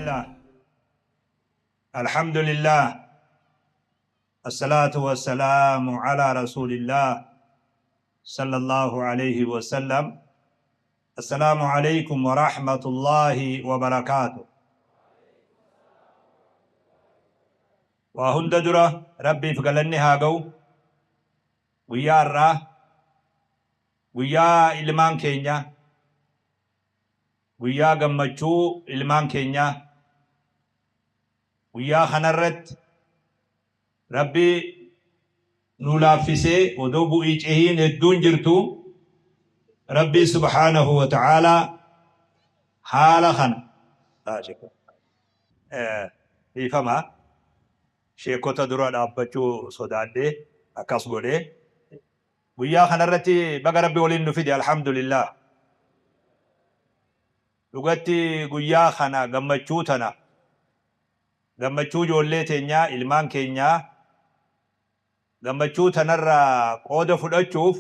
Bismillah. Alhamdulillah. Assalaatu wassalaamu ala Rasuulillah sallallahu alayhi wa sallam. Assalaamu alaykum wa rahmatullahi wa barakaatu. Waa hunda dura Rabbiif galanni haa ga'u. Guyyaa har'aa guyyaa ilmaan keenyaa, guyyaa gammachuu ilmaan keenyaa, guyyaa kanarratti Rabbi nu laaffisee odoo bu'ii cehiin hedduun jirtu Rabbi subhaanahu wa ta'aalaa haala kana dhiifama sheekota dura dhaabbachuu sodaadhee akkas godhee guyyaa kanarratti baga Rabbi waliin nu fide, alhamdulillah. Dhugatti guyyaa kana gammachuu tana, gammachuu ijoollee teenyaa, ilmaan keenyaa, gammachuu tanarraa qooda fudhachuuf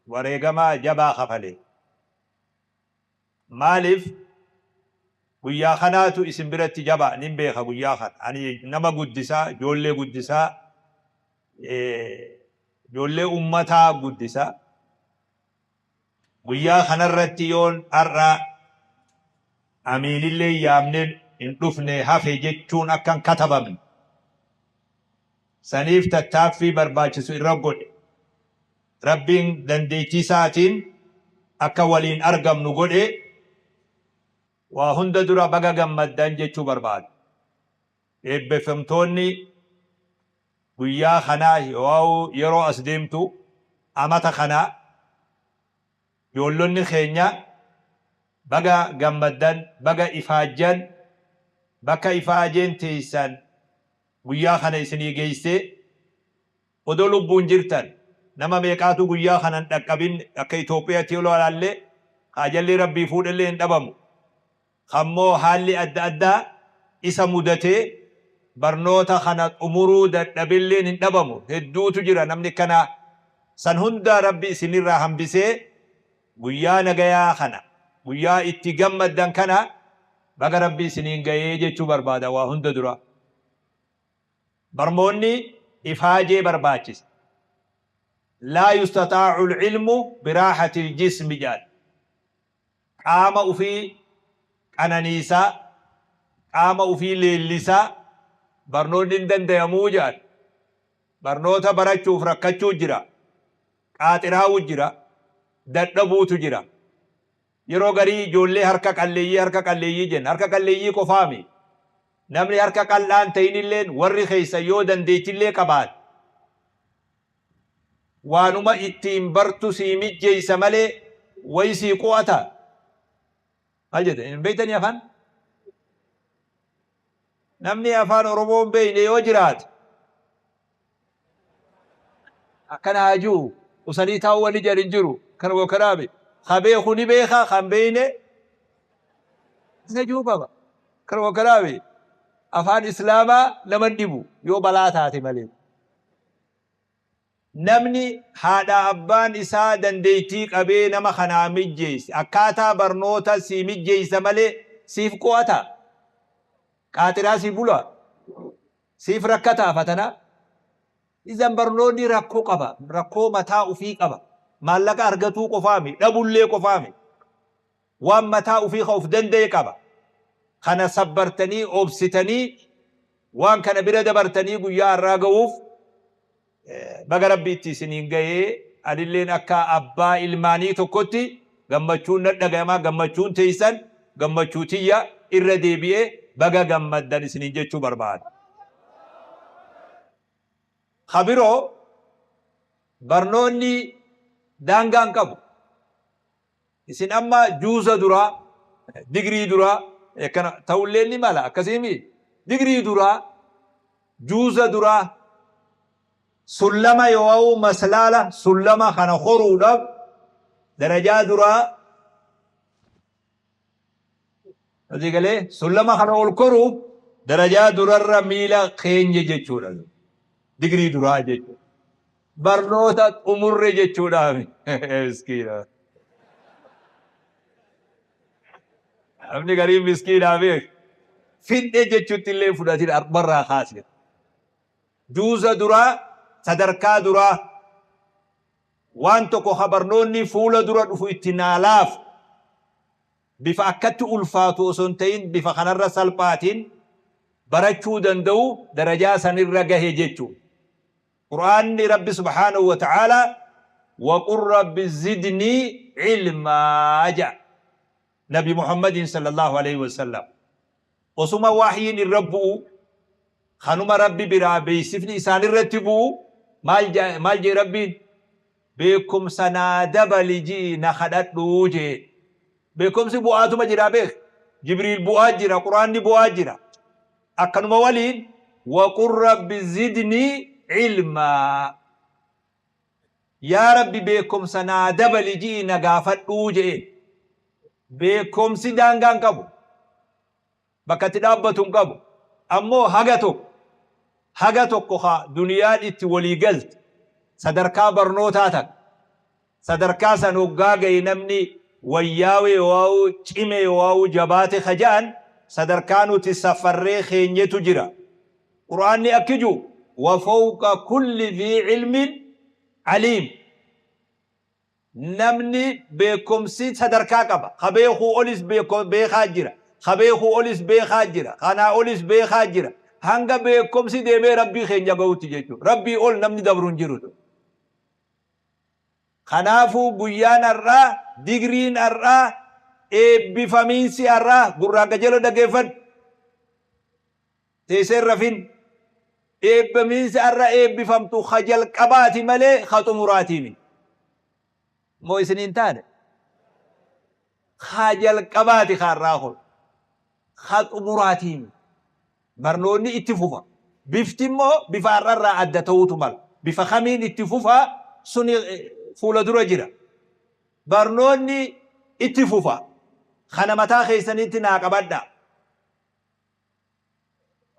wareegama jabaa kafale. Maaliif guyyaa kanaatu isin biratti jaba nin beeka. Guyyaa kana ani nama guddisaa, ijoollee guddisaa, ijoollee ummataa guddisa. Guyyaa kanarratti yoon har'a amiinillee yaamne hin dhufne hafe jechuun akka hin katabamne saniif tattaaffii barbaachisu irra godhe. Rabbiin dandeettii isaatiin akka waliin argamnu godhe. Waa hunda dura baga gammaddan jechuu barbaada. Eebbifamtoonni guyyaa kanaa yeroo as deemtu amata kanaa ijoollonni keenya baga gammaddan, baga ifaajjan, bakka ifaajeen teessan guyyaa kana isinii geessee. Odoo lubbuun jirtan nama meeqaatu guyyaa kana hin dhaqqabin? Akka Itoophiyaatti yoo ilaalle haajalli Rabbii fuudhellee hin dhabamu. Kammoo haalli adda addaa isa mudatee barnoota kana xumuruu dadhabelleen hin dhabamu. Hedduutu jira namni akkanaa. San hunda Rabbi isinirraa hambisee guyyaa nagayaa kana, guyyaa itti gammaddan kana baga Rabbi isiniin gahee jechuu barbaada waa hunda dura. Barmoonni ifaajee barbaachisa. Laa yustaxaa'u al-ilmu biraaxati al-jismi jedhan. Qaama ufii qananiisaa, qaama ufii leellisaa barnoonni hin dandayamuu jedhan. Barnoota barachuuf rakkachuu jira. Qaaxiraa'uu jira. Dadhabuutu jira. Yeroo garii ijoollee harka qalleeyyii, harka qalleeyyii jenna. Harka qalleeyyii qofaami. Namni harka qal'aan ta'inilleen warri keessan yoo dandeettillee qabaate waanuma ittiin bartu sii mijjeessa malee wayi sii qo'ata. Maal jette? Hin beektanii afaan? Namni afaan Oromoo hin beekne yoo jiraate akkana haa jiru, usanii taa'uu wani jedhan hin jiru. Kana kanaami. Ka beeku ni beeka, kan beekne isa jiru qaba. Kana kanaami. Afaan Islaamaa nama hin dhibu yoo balaa taate malee. Namni haadha abbaan isaa dandeettii qabee nama kanaa mijjeesse akkaataa barnoota sii mijjeessa malee siif qo'ata. Qaaxiraa sii bula. Siif rakkataa fatanaa. Izan barnoonni rakkoo qaba. Rakkoo mataa ufii qaba. Maallaqa argatuu qofaami. Dhabullee qofaami. Waan mataa ufii ka uf danda'e qaba. Kana sabbartanii obsitanii waan kana bira dabartanii guyyaa har'aa ga'uuf baga Rabbi itti isiniin ga'ee. Anilleen akka abbaa ilmaanii tokkotti gammachuun na dhaga'ama. Gammachuun teessan gammachuu tiyya. Irra deebi'ee baga gammaddan isiniin jechuu barbaada. Ka biroo barnoonni daangaa hin qabu. Isin amma juuza duraa, digrii duraa akkana ta'ullee ni mala, akkasiimi? Digrii duraa, juuza duraa, sullama yoo maslaala sullama kana koruudhaaf darajaa duraa hojii galee sullama kana ol koruuf darajaa durarra miila keenya jechuudha. Digrii duraa jechuudha. Barnoota xumurre jechuudha. Miskiina. Namni gariin miskiinaa beek. Fidhe jechutti illee fudhatin armarraa kaase. Juuza duraa, sadarkaa duraa, waan tokko ka barnoonni fuula dura dhufu itti naa laafu, bifa akkatti ulfaatu osoo hin ta'in bifa kanarra salphaatiin barachuu danda'u darajaa sanirra gahe jechuudha. Qur'aanni Rabbi subhaanahu wa ta'aalaa waqul rabbi zidnii ilmaa ja'a. Nabi Muhammadiin sallallahu alaihi wasallam. Osuma wahyiin irra bu'u, kanuma Rabbi biraa beeksifni isaan irratti bu'u, maal jee Rabbiin? Beekumsa naa dabali ji'i na kadhadhu jee. Beekumsi bu'aatuma jira beek. Jibriil bu'aa jira, Qur'aanni bu'aa jira. Akkanuma waliin waqul rabbi zidnii ilmaa. Yaa Rabbi beekumsa naa dabali ji'i na gaafadhuu je'een. Beekumsi daangaa hin qabu. Bakka itti dhaabbatu hin qabu. Ammoo haga tokko, haga tokko ka duniyaan itti walii galte, sadarkaa barnootaa takka. Sadarkaa san hoggaa gahe namni wayyaawee yookaa'u cime yookaa'u jabaate ka ja'an sadarkaa nuti safarree keenyetu jira. Qur'aanni akki ji'u wa fawqa kulli dhii ilmin aliim. Namni beekumsi sadarkaa qaba. Ka beekuu olis beekaa jira. Ka beekuu olis beekaa jira. Kanaa olis beekaa jira. Hanga beekumsi deemee Rabbii keenya gahutti jechuudha. Rabbii ol namni dabru hin jiru. Kanaafuu guyyaan har'aa, digriin har'aa, eebbifamiinsi har'aa gurraan qajeeloo dhaggeeffadhu. Teessee hin rafin. Eebbamiinsi har'a eebbifamtu ka jalqabaati malee ka xumuraatii miti. Moo isin hin taane? Ka jalqabaati ka har'aa kun. Ka xumuraatii miti. Barnoonni itti fufa. Bifti immoo bifa har'arraa adda ta'uutu mala. Bifa kamiin itti fufa suni fuula dura jira. Barnoonni itti fufa. Kana mataa keessanitti naa qabadhaa.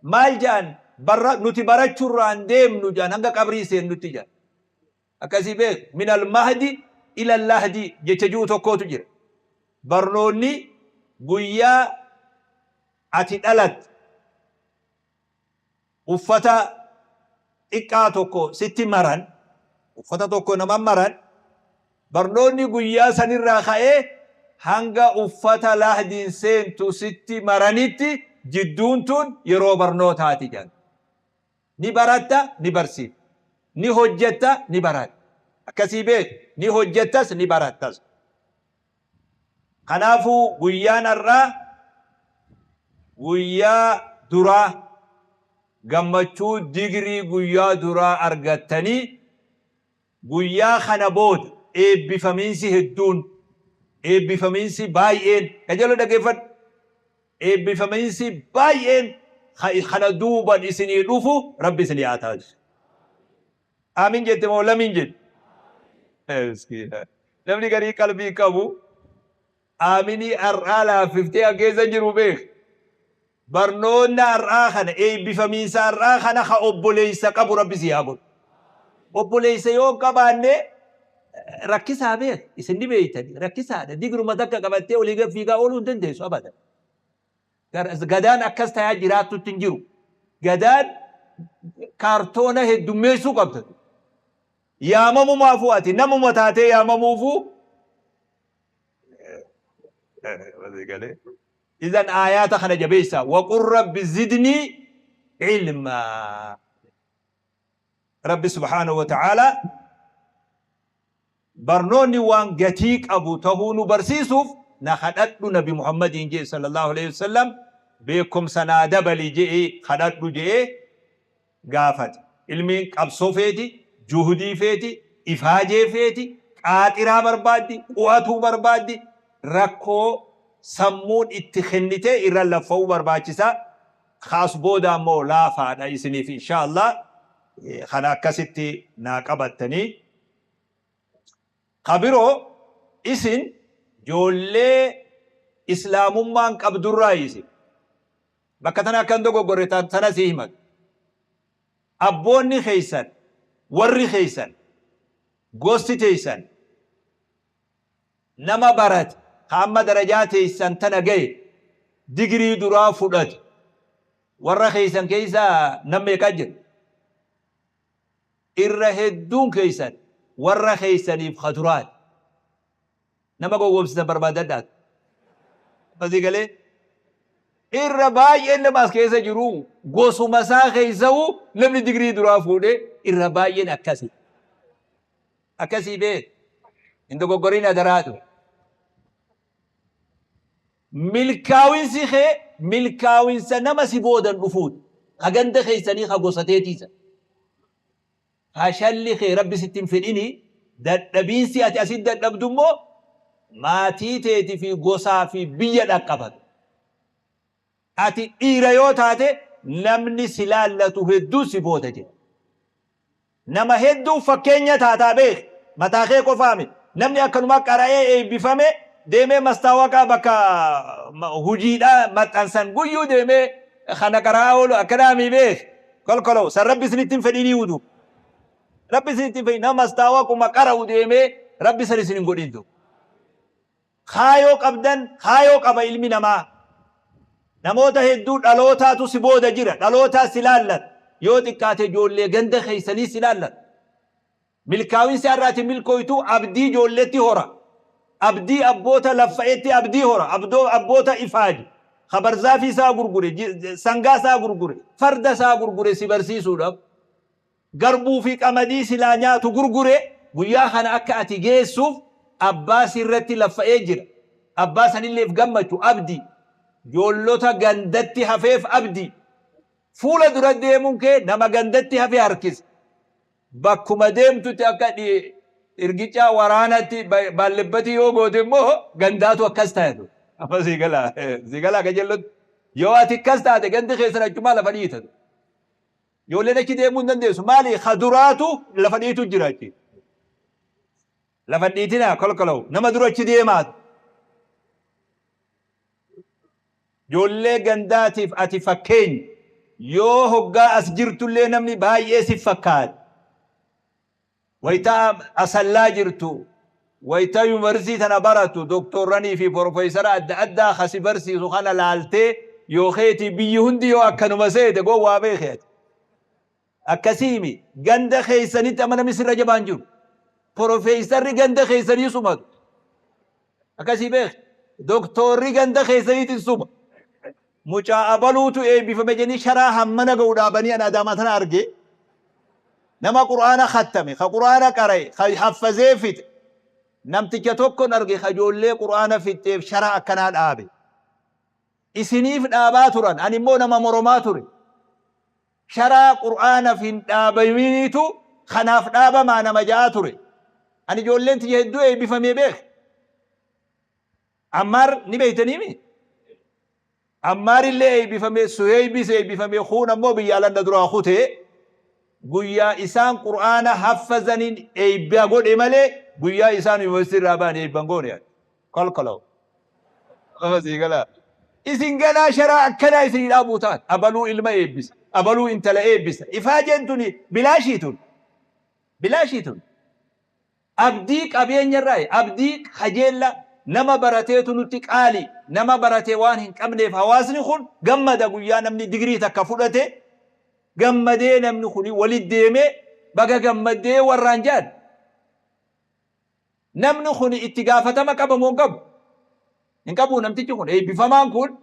Maal jedhan barra nuti barachuurraa hin deemnu jedhan hanga qabrii seennutti jedhan. Akkasii beek min al-mahdi ila al-lahdi jecha ji'u tokkootu jira. Barnoonni guyyaa ati dhalatte uffata xiqqaa tokko sitti maran, uffata tokko nama maran, barnoonni guyyaa sanirraa ka'ee hanga uffata lahdiin seentu sitti maranitti jidduun tun yeroo barnootaati jedhan. Ni baratta, ni barsiifta. Ni hojjetta, ni baratta. Akkasii beek, ni hojjettas, ni barattas. Kanaafuu guyyaan har'aa guyyaa duraa gammachuu digirii guyyaa duraa argattanii, guyyaa kana booda eebbifamiinsi hedduun, eebbifamiinsi baay'een, qajeeloo dhaggeeffadhu, eebbifamiinsi baay'een kana duuban isinii dhufu Rabbi isinii haa taasisu. Aamin jette moo lamiin jette? Miskiina. Namni garii qalbii qabu aaminii har'aa laaffiftee kan keessa jiru beek. Barnoonna har'aa kana, eebbifamiinsa har'aa kana ka obboleessa qabu Rabbi si haa godhu. Obboleessa yoo hin qabaanne rakkisaa beek. Isin ni beektani, rakkisaadha. Digruma takka qabattee olii gad fiigaa ooluu hin dandeessu abadan. Gadaan akkas tayaa jiraattutti hin jiru. Gadaan kaartoona heddummeessuu qabda. Yaamamumaafuu ati namuma taatee yaamamuufuu. Idan aayaata kana jabeessaa. Waqul rabbi zidnii ilmaa. Rabbi subhaanahu wa ta'aalaa barnoonni waan gatii qabu tahuu nu barsiisuuf na kadhadhu Nabi Muhammadiin je'e sallallahu aleyhi wasallam, beekkomsa naa dabali je'ii kadhadhu je'ee gaafate. Ilmiin qabsoo feeti, juhdii feeti, ifaajee feeti, qaaxiraa barbaaddi, qu'atuu barbaaddi, rakkoo sammuun itti kennitee irra laffa'uu barbaachisa. Ka as boodaa immoo laafaadha isiniif inshaa Allah. Kana akkasitti naa qabattanii. Ka biroo isin joollee islaamummaan qabdurraayi isin. Bakka tana akka hin dogoggorre tana sii himatu. Abboonni keessan, warri keessan, gosti teessan nama barate ka amma darajaa teessan tana gahe, digirii duraa fudhate. Warra keessan keessa nam meeqaa jira? Irra hedduun keessan warra keessaniif kaduraati. Nama gowwoomsitan barbaadadhaatu. Asii galee irra baay'een nama as keessa jiru gosuma isaa keessa'u namni digirii duraa fuudhee irra baay'een akkasi. Akkasii beek. Hin dogoggorin adaraatu. Milkaawinsi kee milkaawinsa nama si boodan dhufuuti. Ka ganda keessanii ka gosa teetiisa. Fashalli kee Rabbi sitti hin fedhini, dadhabiinsi ati asitti dadhabdu immoo maatii teeti fi gosaa fi biyya dhaqqabatu. Ati dhiira yoo taate namni si laallatu hedduun si booda jira. Nama hedduuf fakkeenya taataa beeki. Mataa kee qofaa miti. Namni akkanuma qara'ee eebbifame deemee mastaawaqaa bakka hujiidhaa maxxansan guyyuu deemee kana qara'aa oolu akkanaa mii beeki. Kolkoloo san Rabbi isinitti hin fedhinii udu. Rabbi isinitti hin fedhin nama mastaawaquma qara'u deemee Rabbi san isin hin godhin du. Kaayoo qabdan kaayoo qaba ilmi namaa. Namoota hedduu dhalootaatu si booda jira. Dhalootaa si laallata. Yoo xiqqaate ijoollee ganda keessanii si laallata. Milkaawinsi har'a ati milkooytu abdii ijoolletti hora. Abdii abboota laffa'etti abdii hora. Abdoo abboota ifaaje. Ka barzaafii isaa gurgure, sangaa isaa gurgure, farda isaa gurgure si barsiisuudhaaf. Garbuu fi qamadii silaa nyaatu gurgure guyyaa kana akka ati geessuuf abbaa sirratti laffa'ee jira. Abbaa sanilleef gammachu, abdii. Ijoollota gandatti hafeef abdii. Fuula dura deemuun kee nama gandatti hafe harkisa. Bakkuma deemtutti akka irgicaa waraanatti baallebbatii yoo goote immoo gandaatu akkas taatu. Amma sii galaa sii galaa qajeellotti. Yoo ati akkas taate gandi keessan achumaa lafa dhiitatu. Ijoolleen achi deemuu hin dandeessu. Maali ka duraatu lafa dhiitu jira achi. Lafa dhiitinaa kolkolawu nama dura achi deemaatu. Ijoollee gandaatiif ati fakkeenya. Yoo hoggaa as jirtullee namni baay'ee si fakkaata. Wayita Asallaa jirtu, wayita yuunivarsiitii tana baratu doktorranii fi porofeesara adda addaa ka si barsiisu kana laaltee yoo keetii biyyi hundi yoo akkanuma seete gowwaa beeki ati. Akkasiimi ganda keessanitti amma namni sirra jabaan jiru. Porofeesarri ganda keessanii sumatu. Akkasii beeki. Doktorri ganda keessaniitiin suma. Mucaa abaluutu eebbifame jedhanii sharaa hammana ga'u dhaabanii an Adaamaa tana arge. Nama Qur'aana khattame, ka Qur'aana qara'e, ka haffazee fixe. Namticha tokkon arge ka ijoollee Qur'aana fixxeef sharaa akkanaa dhaabe. Isiniif dhaabaa turan, ani immoo nama moromaa ture. Sharaa Qur'aanaf hin dhaabaminiitu kanaaf dhaabamaa nama ja'aa ture. Ani ijoolleen tiyya hedduu eebbifamee beek. Ammaar ni beeytaniimi? Ammaar illee eebbifame, Suheeybis eebbifame, kuun ammoo biyya alanna duraa kute. Guyyaa isaan Qur'aana haffazaniin eebba godhe malee guyyaa isaan yuunivarsiitii irraa ba'an eebba hin goone. Kolkolow. Amma sii galaa. Isin ganaa sharaa akkanaa isinii dhaabuu ta'an. Abaluu ilma eebbisa. Abaluu intala eebbisa. Ifaajeen tuni bilaashii tun. Bilaashii tun. Abdii qabeenya irraa abdii kajeella nama barateetu nutti qaali. Nama baratee waan hin qabneef hawaasni kun gammada guyyaa namni digirii takka fudhate gammadee namni kuni walit deemee baga gammaddee warraan jedhan. Namni kuni itti gaafatama qaba moo hin qabu? Hin qabu namtichi kun eebbifamaan kun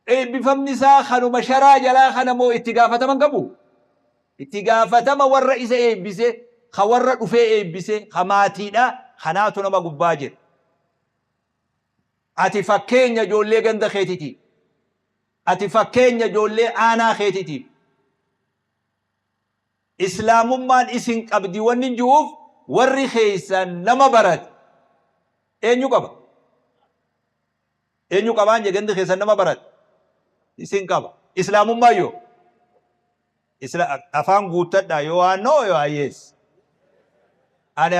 eebbifamni isaa kanuma sharaa jalaa kana moo itti gaafatama hin qabu? Itti gaafatama warra isa eebbise, ka warra dhufee eebbise, ka maatiidha, kanaatu nama gubbaa jira. Ati fakkeenya ijoollee ganda keetiitiif. Ati fakkeenya ijoollee aanaa keetiitiif. Islaamummaan isin qabdi wannin ju'uuf warri keessan nama barate eenyu qaba? Eenyu qabaan je gandi keessan nama barate isin qaba. Islaamummaan yoo? Isla afaan guuttadhaa yoo waan no yoo yes. Ani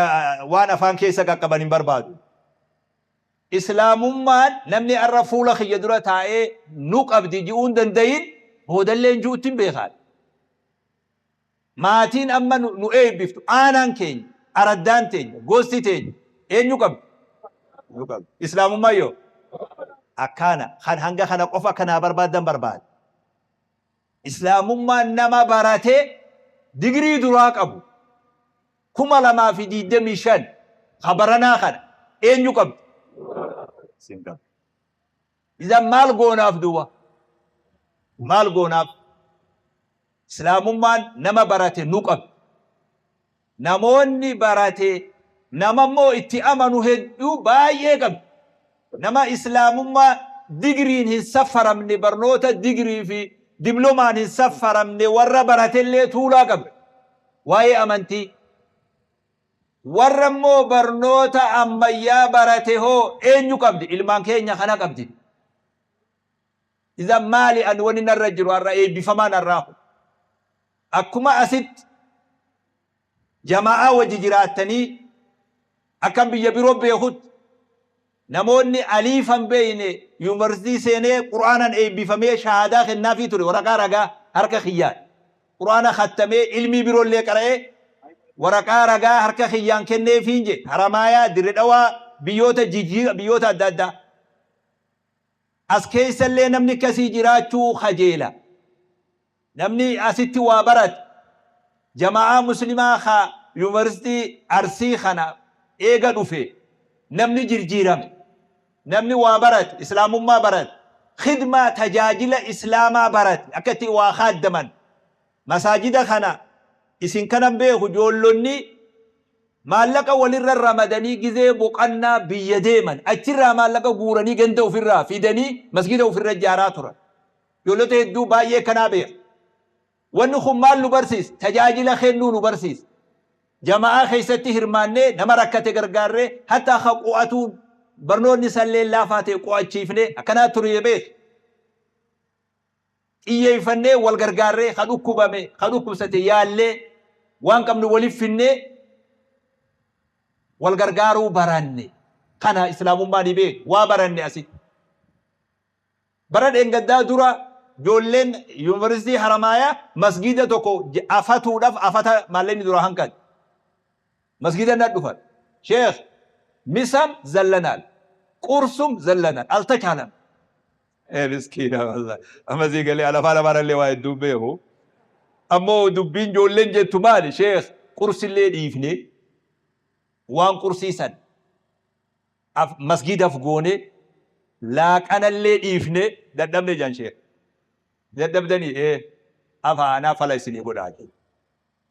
waan afaan keessa qaqqaban hin barbaadu. Islaamummaan namni arra fuula kiyya dura taa'ee nu qabdi ji'uu hin dandayin boodalleen ji'utti hin beekaan. Maatiin amma nu eebbiftu aanaan keenya, araddaan teenya, gosti teenya eenyu qabdi? Nu qabdi. Islaamummaan yoo? Akkaana kan hanga kana qofa akka naa barbaaddan barbaada. Islaamummaan nama baratee digirii duraa qabu 2025 ka baranaa kana eenyu qabdi? Isin qabdi. Idan maal goonaaf duuba? Maal goonaaf? Islaamummaan nama barate nu qabdi. Namoonni barate nama immoo itti amanu hedduu baay'ee qabdi. Nama Islaamummaa digiriin hin saffaramne, barnoota digirii fi diplomaan hin saffaramne warra baratellee tuulaa qabdi. Waa'ee amantii. Warra immoo barnoota ammayyaa barate hoo eenyu qabdi? Ilmaan keenya kana qabdi. Idan maali ani wani narra jiru har'a eebbifamaan har'aa kun? Akkuma asitti jamaa'aa wajji jiraattanii akkan biyya biroo beekutti namoonni aliifan beeyne yuunivarsiitii seenee Qur'aanan eebbifamee shahaadaa kennaafii ture, waraqaa ragaa harka kiyyaan Qur'aana khattamee ilmii biroollee qara'ee waraqaa ragaa harka kiyyaan kenneefiin jedhe. Haramaayaa, Dirre Dhawaa, biyyoota jijjiira, biyyoota adda addaa as keessallee namni akkasii jiraachuu kajeela. Namni asitti waa barate jamaa'aa Muslimaa ka yuunivarsiitii Arsii kana eega dhufe namni jirjiirame. Namni waa barate, Islaamummaa barate, khidmaa tajaajila Islaamaa barate, akka itti waa khaaddaman. Masaajida kana isin kanan beeku, ijoollonni maallaqa walirra ramadanii gizee boqannaa biyya deeman achirraa maallaqa guuranii ganda ofirraa fidanii masgida ofirra ijaaraa turan. Ijoollota hedduu baay'ee kanaa beeka. Wanni kun maal nu barsiisa? Tajaajila kennuu nu barsiisa. Jama'aa keessatti hirmaannee nama rakkate gargaarree, hatta ka qo'atuun barnoonni isallee laafaa ta'e qo'achiifnee akkanaa ture beeku. Xiyyeeffannee wal gargaarree, ka dhukkubame, ka dhukkubsate yaallee, waan qabnu waliif finnee wal gargaaruu baranne. Kana Islaamummaa ni beeku. Waa baranne asitti. Bara dheengaddaa dura ijoolleen yuunivarsiitii Haramaayaa masgiida tokko afatuudhaaf afata maallaqni duraa hanqate. Masgiida na dhufan. "Sheekh, misam zallanaal. Qursum zallanaal. Altachaalam." Ee miskiina wallah. Amma sii galee alafaan amaarallee waa hedduu beeku. Ammoo dubbiin ijoolleen jettu maali? "Sheekh, qursillee dhiifne, waan qursii san masgiidaf goone, laaqanallee dhiifne, dadhabne" jedhan sheekh. "Dadhabdanii?" "Ee." "Afaanaa fala isinii godhaa" jedhe.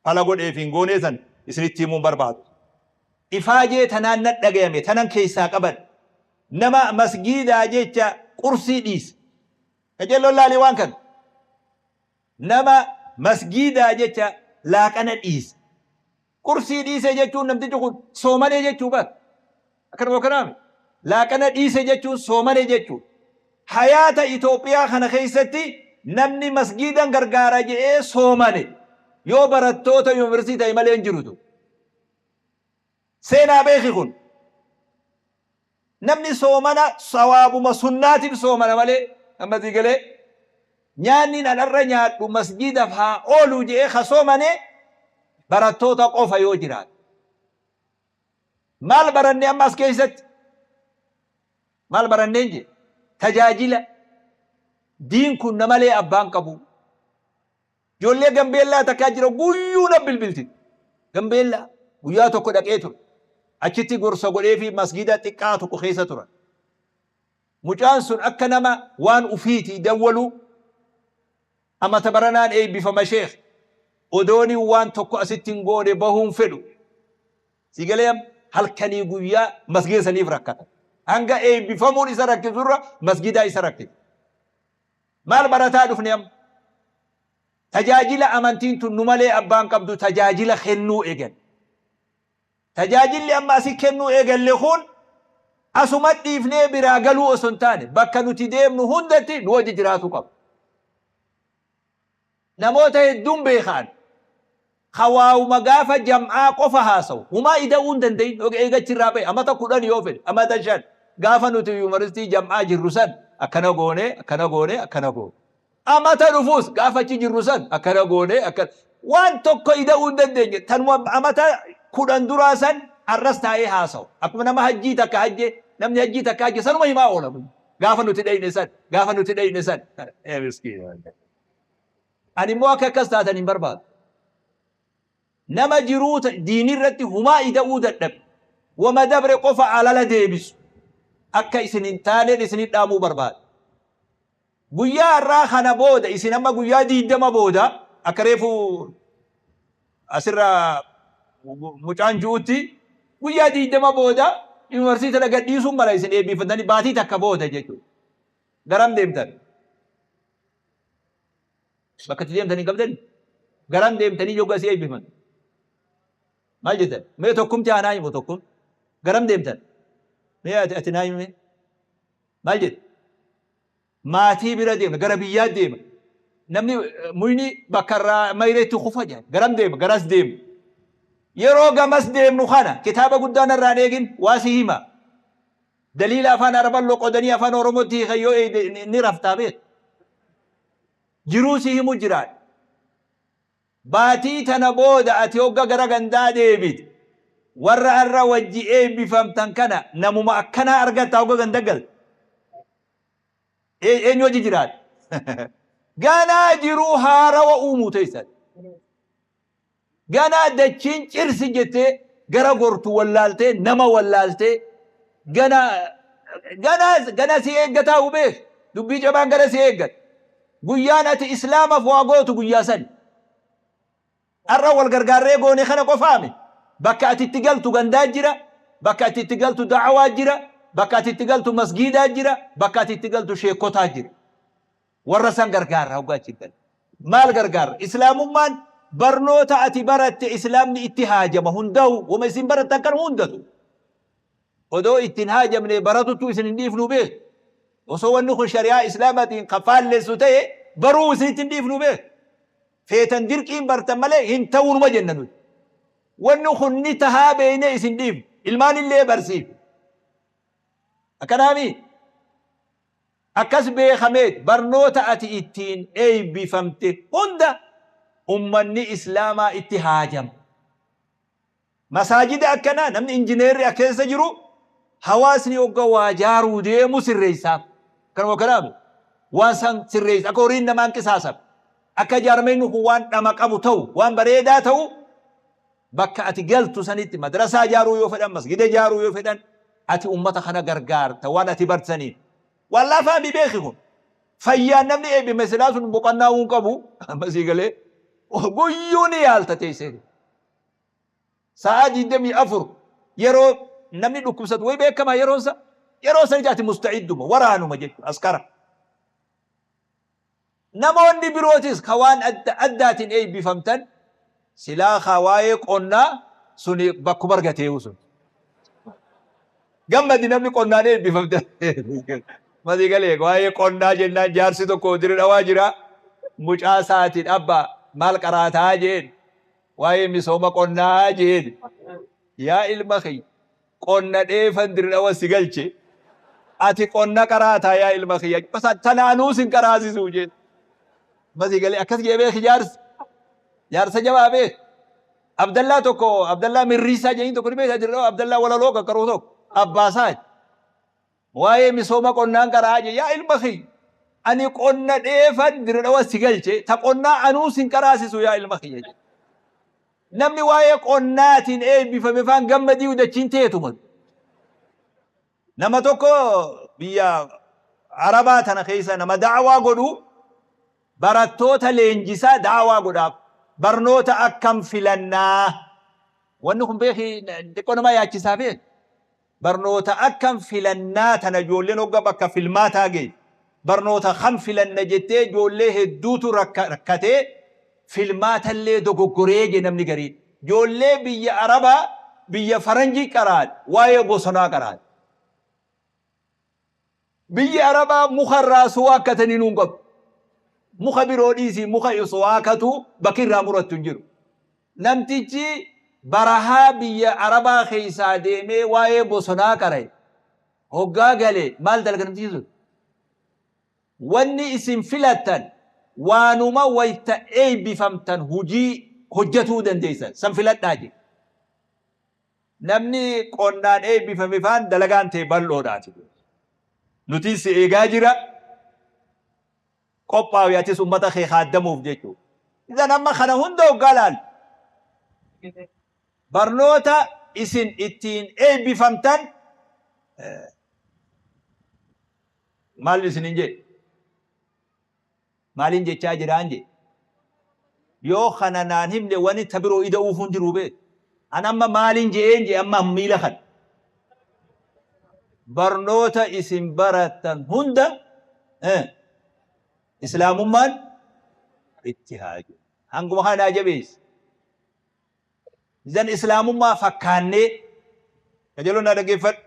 Fala godheef hin goonee san isinitti himuun barbaadu. Ifaajee tanaan na dhagayame, tanan keessaa qaban. Nama masgiidaa jecha qursii dhiise. Qajeelloon laalii waan kana. Nama masgiidaa jecha laaqana dhiise. Qursii dhiise jechuun namtichi kun soomanee jechuu bar. Akkanuma kanaami. Laaqana dhiise jechuun soomane jechuudha. Hayaata Itoophiyaa kana keessatti namni masgiidan gargaara jedhee soomane yoo barattoota yuunivarsiitii ta'e malee hin jirutu. Seenaa beeki kun. Namni soomana sawaabuma sunnaatiif soomana malee, amma sii galee, nyaanni an har'a nyaadhu masgiidaf haa oolu jedhee ka soomane barattoota qofa yoo jiraate. Maal baranne amma as keessatti? Maal baranneen jee? Tajaajila. Diin kun namalee abbaan qabu. Ijoollee Gambeellaa takkaa jira, guyyuu na bilbilti. Gambeellaa guyyaa tokko dhaqee ture. Achitti gorsa godhee fi masgiida xiqqaa tokko keessa turan. Mucaan sun akka nama waan ufiitii dawwaluu, "Amata baranaan eebbifama sheekh. Odooniin waan tokko asitti hin goone bahuun fedhu." Si galee, halkanii guyyaa masgiida saniif rakkata. Hanga eebbifamuun isa rakkisurra masgiidaa isa rakkisa. Maal barataa dhufne amma? Tajaajila amantiin tun nu malee abbaan qabdu tajaajila kennuu eegalle. Tajaajilli amma asii kennuu eegalle kun asuma dhiifnee biraa galuu osoo hin taane, bakka nuti deemnu hundatti nu wajji jiraatu qaba. Namoota hedduun beekaan hawaawuma gaafa jam'aa qofa haasawu humaa ida'uu hin danda'in eegachirraa bahe amata 10 yoo fedhe amata 5, gaafa nuti yuunivarsiitii jam'aa jirru san akkana goone, akkana goone, akkana goone. Amata dhufuus gaafa achi jirru san akkana goone, akkana waan tokko ida'uu hin dandeenye, tanuma amata 10 duraa san arras taa'ee haasawu. Akkuma nama hajjii takka hajje, namni hajjii takka hajje sanuma himaa oola. Gaafa nuti dhayne san, gaafa nuti dhayne san. Ee miskiina. Ani immoo akka akkas taatan hin barbaadu. Nama jiruu diinii irratti humaa ida'uu dadhabe, wama dabre qofa alala deebisu akka isin hin taaneen isinit dhaamuu barbaada. Guyyaa har'aa kana booda isin amma guyyaa 20 booda akka reefu asirra mucaan ju'utti guyyaa 20 booda yuunivarsiitii tana gadhiisuun mala isin eebbifatanii baatii takka booda jechuudha. Garam deemtan? Bakka itti deemtan hin qabdani? Garam deemtanii yoggaa si eebbifan? Maal jettan? Mee tokkumti haa naa himu tokkum. Garam deemtan? Mee ati naa himi. Maal jette? Maatii bira deemna, gara biyyaa deema. Namni muyni bakka irraa mayreetti kufa jedhan. Garam deema? Garas deema. Yeroo gamas deemnu kana kitaaba guddaa narraa hin eegin waa si hima. Daliila afaan Araban loqodanii afaan Oromootti hiikan yoo eeyde ni raftaa beek. Jiruu si himu jiraadha. Baatii tana booda ati hogga gara gandaa deebite warra arra wajji eebbifamtan kana namuma akkanaa argatta hogga ganda galte. Eenyu wajji jiraadha? Ganaa jiruu haarawa uumuu teessan. Ganaa dachiin cirsi jettee gara gortu wallaaltee nama wallaaltee gana gana gana si eeggataa hubeek dubbii jabaan gara si eeggata. Guyyaan ati islaamaf waa gootu guyyaa sani. Har'a wal gargaarree goone kana qofaami. Bakka ati itti galtu gandaa jira, bakka ati itti galtu da'awaa jira, bakka ati itti galtu masgiidaa jira, bakka ati itti galtu sheekotaa jira. Warra san gargaarra hoggaa achi galle. Maal gargaarra? Islaamummaan barnoota ati baratte islaamni itti haajama hundahu wama isin barattan kan hundatu. Odoo itti hin haajamne baratuttu isin hin dhiifnu beek. Osoo wanni kun shari'aa islaamaatiin kan faallessu ta'e baruu isinitti hin dhiifnu beek. Feetan dirqiin bartan malee hin ta'uunuma jenna nuti. Wanni kun ni tahaa beeknee isin dhiifnu. Ilmaan illee barsiifne. Akkanaamii? Akkas beekameet barnoota ati ittiin eeybifamte hunda ummanni islaamaa itti haajama. Masaajida akkanaa namni injineerri as keessa jiru hawaasni hogga waa jaaruu deemu sirreeysaaf. Kanuma kanaami waan san sirreeysa akka horiin namaa hin qisaasam. Akka jaarmayni kun waan dhama qabu ta'u waan bareedaa ta'u bakka ati galtu sanitti madrasaa jaaruu yoo fedhan masgida jaaruu yoo fedhan ati ummata kana gargaarta waan ati bartsaniin. Waan laafaa mi beeki kun. Fayyaan namni eebbifame silaa sun boqannaa hin qabu. Amma sii galee guyyuu ni yaalta teessee. Sa'aa 24 yeroo namni dhukkubsatu wayi beekamaa yeroon isaa yeroo sanitti ati musta'idduma waraanuma jechuudha askara. Namoonni birootis ka waan adda addaatiin eebbifamtan silaa ka waa'ee qonnaa suni bakkuma argateehu sun. Gammadi namni qonnaan eebbifamte. Masii galee waa'ee qonnaa jennaan jaarsi tokko dire dhawaa jira mucaa isaatiin abbaa maal qaraataa jeen waa'ee misooma qonnaa jeen yaa ilma kiyya qonna dheefan dire dhawa si galche ati qonna qaraataa yaa ilma kiyya tanaanuu sin qaraasisuu jeen. Masii galee akkas jee beeki jaarsi jaarsa jabaa beeki. Abdallaa tokko Abdallaa Mirriisaa jedhanii tokko ni beektaa dire dhawa Abdallaa walaloo qaqqaruu tokko abbaasaa waa'ee misooma qonnaan qara'aa jee yaa ilma kiyya ani qonna dheefan dire dhawa si galche ta qonnaa anuu sin qaraasisu yaa ilma kiyya jedhe. Namni waa'ee qonnaatiin eebbifame faan gammadii dachiin teetuma. Nama tokko biyya Arabaa tana keessa nama da'awaa godhu barattoota leenjisaa da'awaa godhaaf barnoota akkam filannaa wanni kun beeki xiqqoo nama yaachisaa beeki. Barnoota akkam filannaa tana ijoolleen hogga bakka filmaataa geesse barnoota kam filanna jettee ijoollee hedduutu rakkatee filmaatallee dogoggoree je namni gariin. Ijoollee biyya Arabaa biyya faranjii qaraan waa'ee bosonaa qaraan. Biyyi Arabaa muka irraa suwaakkatanii nuun qabdu. Muka biroo dhiisii muka suwaakatu bakki irraa murattu hin jiru. Namtichi barahaa biyya Arabaa keessaa deemee waa'ee bosonaa qara'e hoggaa gale maal dalaga namtichi sun? Wanni isin filattan waanuma wayta eeybifamtan hujii hojjatuu dandeeysan san filadhaa jedhe. Namni qonnaan eebbifame faan dalagaan tee bal'oodhaati. Nutis si eegaa jira. Qophaawi atis ummata kee khaaddamuuf jechuu. Idan amma kana hunda hoggaa laalu barnoota isin ittiin eebbifamtan maal isinin jedhe? Maalin jechaa jiraan jedhe? Yoo kana naan himne wani ta biroo ida'uufuu hin jiru beek. An amma maalin je'een je'e amma miila kana. Barnoota isin barattan hunda Islaamummaan itti haa jiru. Hanguma kana naa jabeessi. Zan Islaamummaa fakkaannee kajeeloo naa dhaggeeffadhu.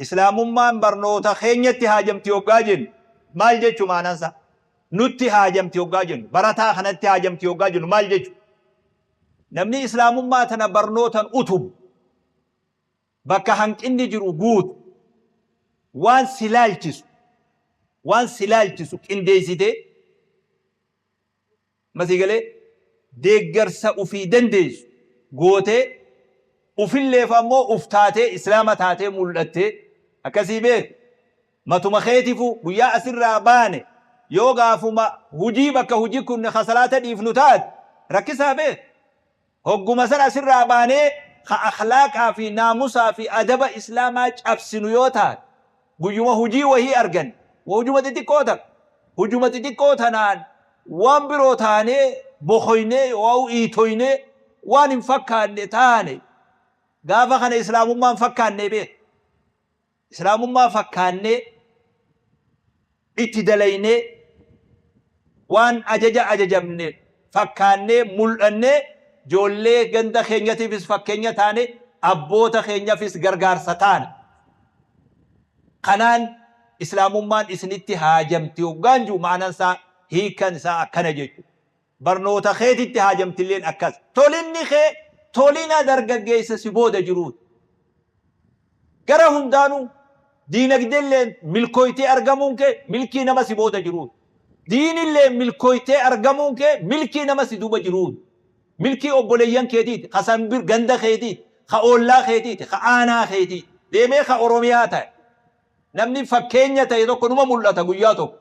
Islaamummaan barnoota keenyatti haajamti hoggaa jennu maal jechu maanaan isaa? Nutti haajamti hoggaa jennu, barataa kanatti haajamti hoggaa jennu maal jechu? Namni Islaamummaa tana barnootan utubu, bakka hanqinni jiru guutu, waan si laalchisu, waan si laalchisu qindeessitee, Amma sii galee? Deeggarsa ufii dandeessu gootee, ufilleef ammoo uf taatee Islaama taatee mul'attee, akkasii beeki. Matuma keetifuu guyyaa asirraa baane yoo gaafuma hujii bakka hujii kunne ka salaata dhiifnu taate rakkisaa beeki. Hogguma san asirraa baanee ka akhlaaqaa fi naamusaa fi adaba Islaamaa cabsinu yoo taate, guyyuma hujii wahii arganne, hujuma xixiqqoo takka, hujuma xixiqqoo tanaan waan biroo taanee bokhoynee yookaa iitoynee waan hin fakkaanne taane, gaafa kana Islaamummaa hin fakkaannee beeki. Islaamummaa fakkaannee itti dalaynee, waan ajaja ajajamne fakkaannee mul'annee, joollee ganda keenyatiifis fakkeenya taane, abboota keenyafis gargaarsa taana. Kanaan Islaamummaan isinitti haajamti hoggaan ji'u ma'anan isaa, hiikkan isaa akkana jechuudha. Barnoota keetitti haajamtilleen akkas. Tolinni kee tolina dargaggeessa si booda jiruuti. Gara hundaanuu diinagdelleen milkooytee argamuun kee milkii nama si booda jiruuti. Diinilleen milkooytee argamuun kee milkii nama si duuba jiruuti. Milkii obboleeyyan keetiiti, ka san bir ganda keetiiti, ka oollaa keetiiti, ka aanaa keetiiti. Deemee ka Oromiyaa ta'e. Namni fakkeenya ta'e tokko numa mul'ata guyyaa tokko.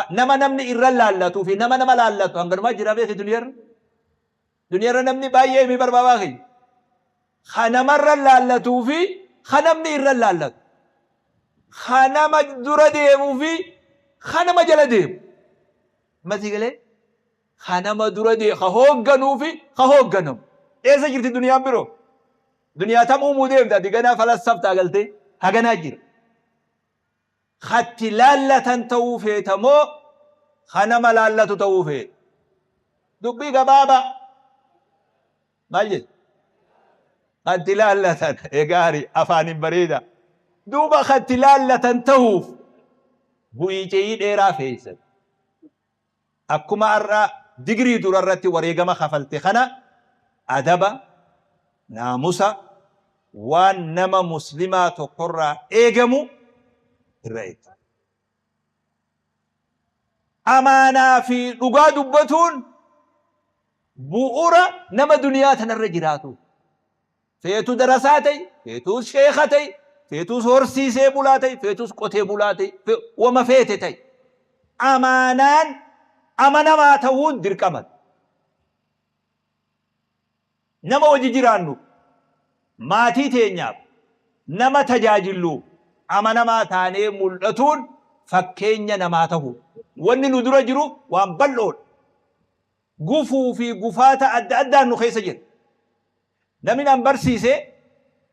Nama namni irra laallatuu fi nama nama laallatu hanganumaa jira beeki duniyarra. Duniyarra namni baay'ee himi barbaabaa kiyya. Ka namarra laallatuu fi ka namni irra laallatu. Ka nama dura deemuu fi ka nama jala deemu. Masii galee ka nama dura deemu, ka hoogganuu fi ka hoogganamu. Eessa jirti duniyaan biroo? Duniyaa tam uumuu deemta ati ganaa falassaftaa galtee haganaa jira. Ka itti laallatan ta'uu feeta moo ka nama laallatu ta'uu feeta? Dubbii gabaabaa. Maal jette? Ka itti laallatan. Gaari, afaaniin bareeda. Duuba ka itti laallatan ta'uuf bu'ii ce'ii dheeraa feessan. Akkuma har'a digirii dura irratti wareegama kafalte kana adaba, naamusa, waan nama muslimaa tokkorraa eegamu irra eegda. Amaanaa fi dhugaa dubbatuun bu'ura nama duniyaa tanarra jiraatuuti. Feetu darasaa ta'i, feetuus sheekha ta'i, feetuus horsiisee bulaa ta'i, feetuus qotee bulaa ta'i, wama feete ta'i. Amaanaan amanamaa ta'uun dirqama. Nama wajji jiraannu, maatii teenyaaf, nama tajaajilluuf amanamaa taanee mul'atuun fakkeenya namaa tahuudha. Wanni nu dura jiru waan bal'oodha. Gufuu fi gufaata adda addaan nu keessa jira. Namni nan barsiise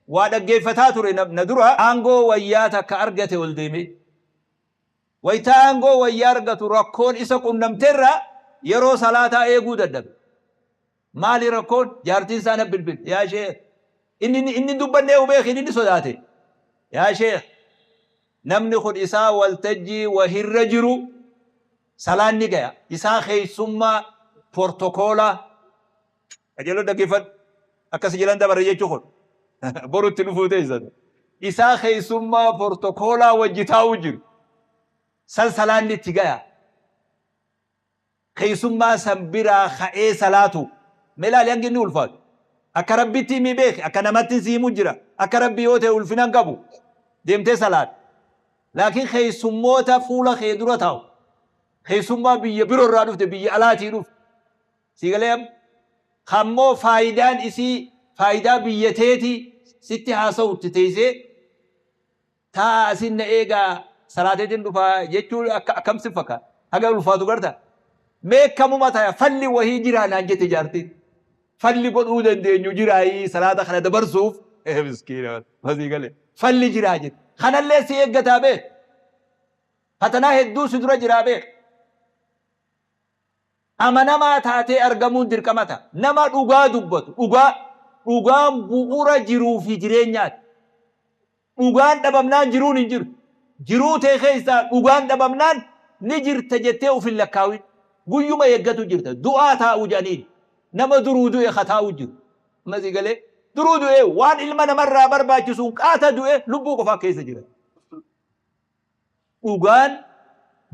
waa dhaggeeffataa ture na dura aangoo wayyaa takka argate ol deemee. Wayta aangoo wayyaa argatu rakkoon isa qunnamterra yeroo salaataa eeguu dadhabe. Maali rakkoon? Jaartiin isaa na bilbilte. Yaa sheekh, inni inni hin dubbannee beeki, inni sodaate. Yaa sheekh, namni kun isaa waltajjii wahirra jiru salaanni gaya. Isaa keessummaa portokoolaa. Qajeeloo dhaggeeffadhu. Akka si jalan dabarre jechuu kun. Boru itti dhufuu teessan. Isaa keessummaa portokoolaa wajji taa'uu jiru. San salaanni itti gaya. Keessummaa san biraa ka'ee salaatu. Mee laali hangi inni ulfaatu. Akka Rabbitti himii beeki. Akka namatti si himu jira. Akka Rabbi yoo ta'e ulfina hin qabu. Deemtee salaata. Laakiin keessummoota fuula kee dura taa'u. Keessummaa biyya biroo irraa dhufte, biyya alaatii dhufte. Sii galee amma? Kammoo faayidaan isii faayidaa biyya teetii sitti haasa'utti teessee taa'a asin na eegaa salaateetiin dhufaa jechuun akka akkam si fakkaata? Haga ulfaatu garta? Mee kamuma taya falli wahii jiraa naan jette jaartiin. Falli godhuu dandeenyu jiraayii salaata kana dabarsuuf? Miskiina masii galee. Falli jiraa jette. Kanallee si eeggataa beek. Fatanaa hedduu si dura jiraa beek. Amanamaa taatee argamuun dirqama ta'a. Nama dhugaa dubbatu, dhugaa, dhugaan bu'ura jiruu fi jireenyaati. Dhugaan dhabamnaan jiruun hin jiru. Jiruu tee keessaa dhugaan dhabamnaan ni jirta jettee of hin lakkaawin. Guyyuma eeggatu jirta. Du'aa taa'u jedhaniin. Nama duruu du'e ka taa'u jiru. Amma sii galee? Duruu du'e waan ilma namarraa barbaachisuun qaata du'e lubbuu qofaa keessa jira. Dhugaan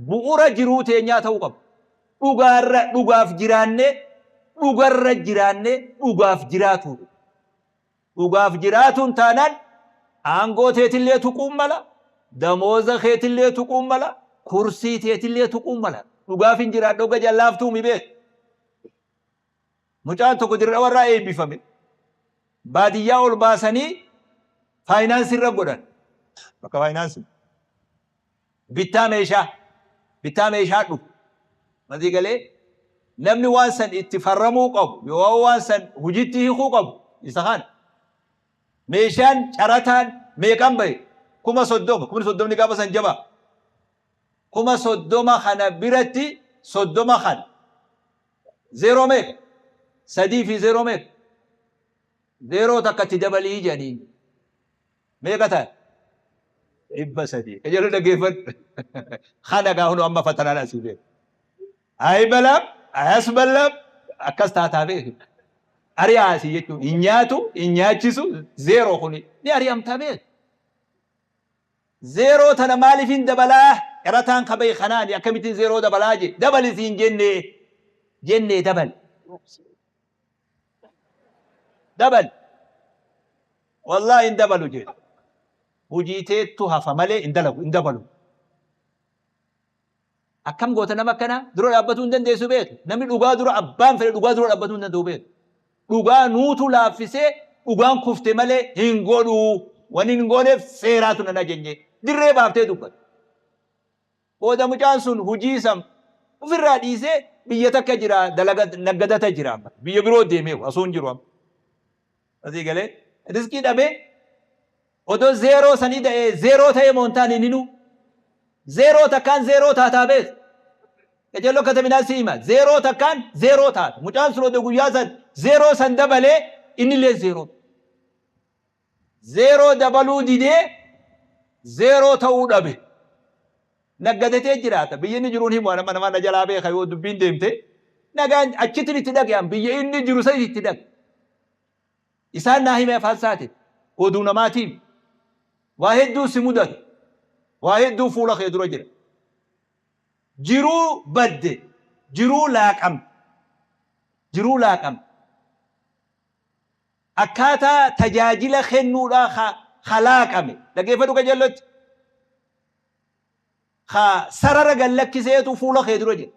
bu'ura jiruu teenyaa ta'uu qaba. Dhugaarra dhugaaf jiraannee, dhugarra jiraannee dhugaaf jiraatuudha. Dhugaaf jiraatuun taanaan aangoo teetillee tuquun mala, damooza keetillee tuquun mala, kursii teetillee tuquun mala. Dhugaaf hin jiraadha hogga jallaaftuu mi beek. Mucaan tokko Dirre Dhawarraa eebbifame. Baadiyyaa ol baasanii faayinaansii irra godhan. Bakka faayinaansii. Bittaa meeshaa. Bittaa meeshaa dhufu. Masii galee namni waan san itti farramuu qabu yoo waan san hojiitti hiikuu qabu isa kana. Meeshaan carataan meeqan bahe? 30,000. 30,000 gaafa san jabaa. 30,000 kana biratti 30 kana. Zeeroo meeqa? Sadii fi zeeroo meeqa? Zeeroo takka itti dabalii jedhaniin. Meeqa ta'a? 300. Qajeeloo dhaggeeffadhu. Kana gaa hunoo amma fatanaan asii beeku. Ayi balaam, ayas ballaam akkas taataa beeku. Ari'aa asii jechuun hin nyaatu, hin nyaachisu, zeeroo kuni ni ari'amtaa beeku. Zeeroo tana maaliifin dabalaa? Carataan ka bahe kanaani akkamittiin zeeroo dabalaa je? Dabali siin jennee jennee dabali. Dabali. Wallaahi hin dabalu jedhe. Hujii teettu hafa malee hin dalagu hin dabalu. Akkam goota nama akkanaa? Dura dhaabbatuu hin dandeessu beeki. Namni dhugaa dura abbaan fedhe dhugaa dura dhaabbatuu hin danda'u beeki. Dhugaa nuutu laaffisee dhugaan kufte malee hin godhu. Wanni hin gooneef seeraatu nan ajajne. Dirree baaftee dubbata. Booda mucaan sun hujii san ofirraa dhiisee biyya takka jira dalaga naggadata jira amma. Biyya biroo deemee osoo hin jiru amma. Asii galee riskii dhabee odoo zeeroo sanii da'ee zeeroo ta'ee moo hin taane ninuu. Zeeroo takkaan zeeroo taataa beek. Qajeelloo katabinaa si hima. Zeeroo takkaan zeeroo taata. Mucaan sun odoo guyyaa san zeeroo san dabalee innillee zeeroo. Zeeroo dabaluu didee zeeroo ta'uu dhabe. Naggadatee jiraata. Biyya inni jiruun himu nama nama na jalaa beeka yoo dubbiin deemte. Nagaan achitti itti dhaqe biyya inni jiru san itti dhaqe. Isaan naa hime afaan isaatiin. Oduu namaatiin. Waa hedduu si mudata. Waa hedduu fuula kee dura jira. Jiruu badde. Jiruu laaqamte. Jiruu laaqamte. Akkaataa tajaajila kennuudhaa ka laaqame. Dhaggeeffadhu qajeellotti. Ka sarara gad lakkiseetu fuula kee dura jira.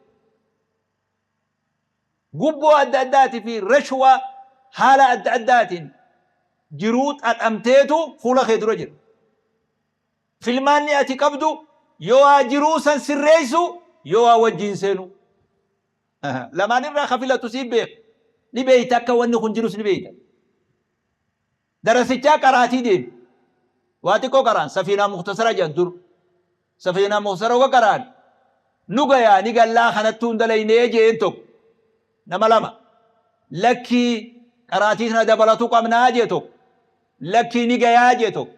Gubboo adda addaatii fi rashwaa haala adda addaatiin jiruu xaxamteetu fuula kee dura jira. Filmaanni ati qabdu yoo waa jiruu san sirreessu yoo waa wajjiin seenuu. Lamaan irraa ka filatu sii beeka. Ni beeyta akka wanni kun jirus ni beeyta. Darasichaa qaraatii deemi. Waa xiqqoo qaraan safiinaa muktasara jedhan dur. Safiinaa muktasara uga qaraan nu gayaa ni gallaa kanattuu hin dalaynee jeen tokko. Nama lama. Lakkii qaraatii tana dabalatu qabnaa jee tokko. Lakkii ni gayaa jee tokko.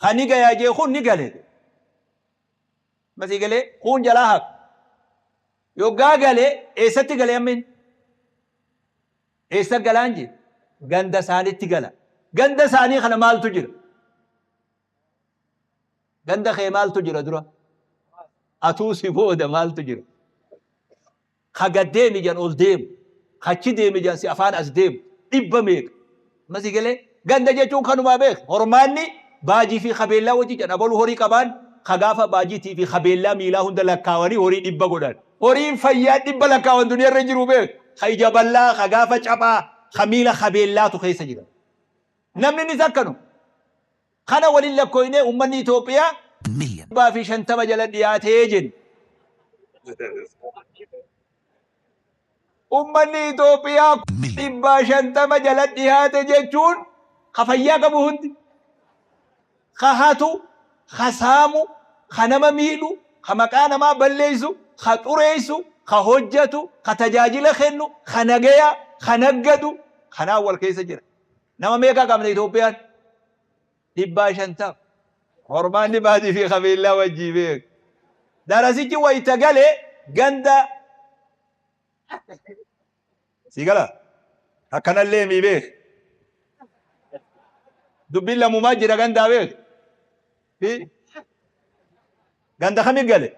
Ka ni gayaa jee kun ni gale. Masii galee kuun jalaa hafe. Yoggaa gale eessatti gale amma inni? Eessa galaan jee? Ganda isaanitti gala. Ganda isaanii kana maaltu jira? Ganda kee maaltu jira dura? Atuu si booda maaltu jira? Ka gad deemi jedhan ol deemu. Ka achi deemi jedhan si afaan as deemu. Dhibba meeqa? Amma si galee? Ganda jechuun kanumaa beek. Hormaanni baajii fi kabeellaa wajji jedhan. Abalu horii qabaan ka gaafa baajiitii fi kabeellaa miilaa hunda lakkaawanii horii dhibba godhan. Horiin fayyaa dhibba lakkaawan duniyaa irra jiru beek. Ka ija bal'aa, ka gaafa caphaa, ka miila kabeellaatu keessa jira. Namni innis akkanu. Kana waliin lakkooynee ummanni Itoophiyaa million, 150 jala dhiyaatee jenna. Ummanni Itoophiyaa million, 150 jala dhiyaate jechuun ka fayyaa qabu hundi, ka hatu, ka saamu, ka nama miidhu, ka maqaa namaa balleessu, ka xureessu, ka hojjatu, ka tajaajila kennu, ka nagaya, ka naggadu, kanaan wal keessa jira. Nama meeqa qabna Itoophiyaan? 150. Hormaanni baadii fi qabeellaa wajjii beeku. Darasichi wayita gale ganda si gala akkanallee mii beek. Dubbiin lamumaa jira gandaa beek. Fi ganda kami gale?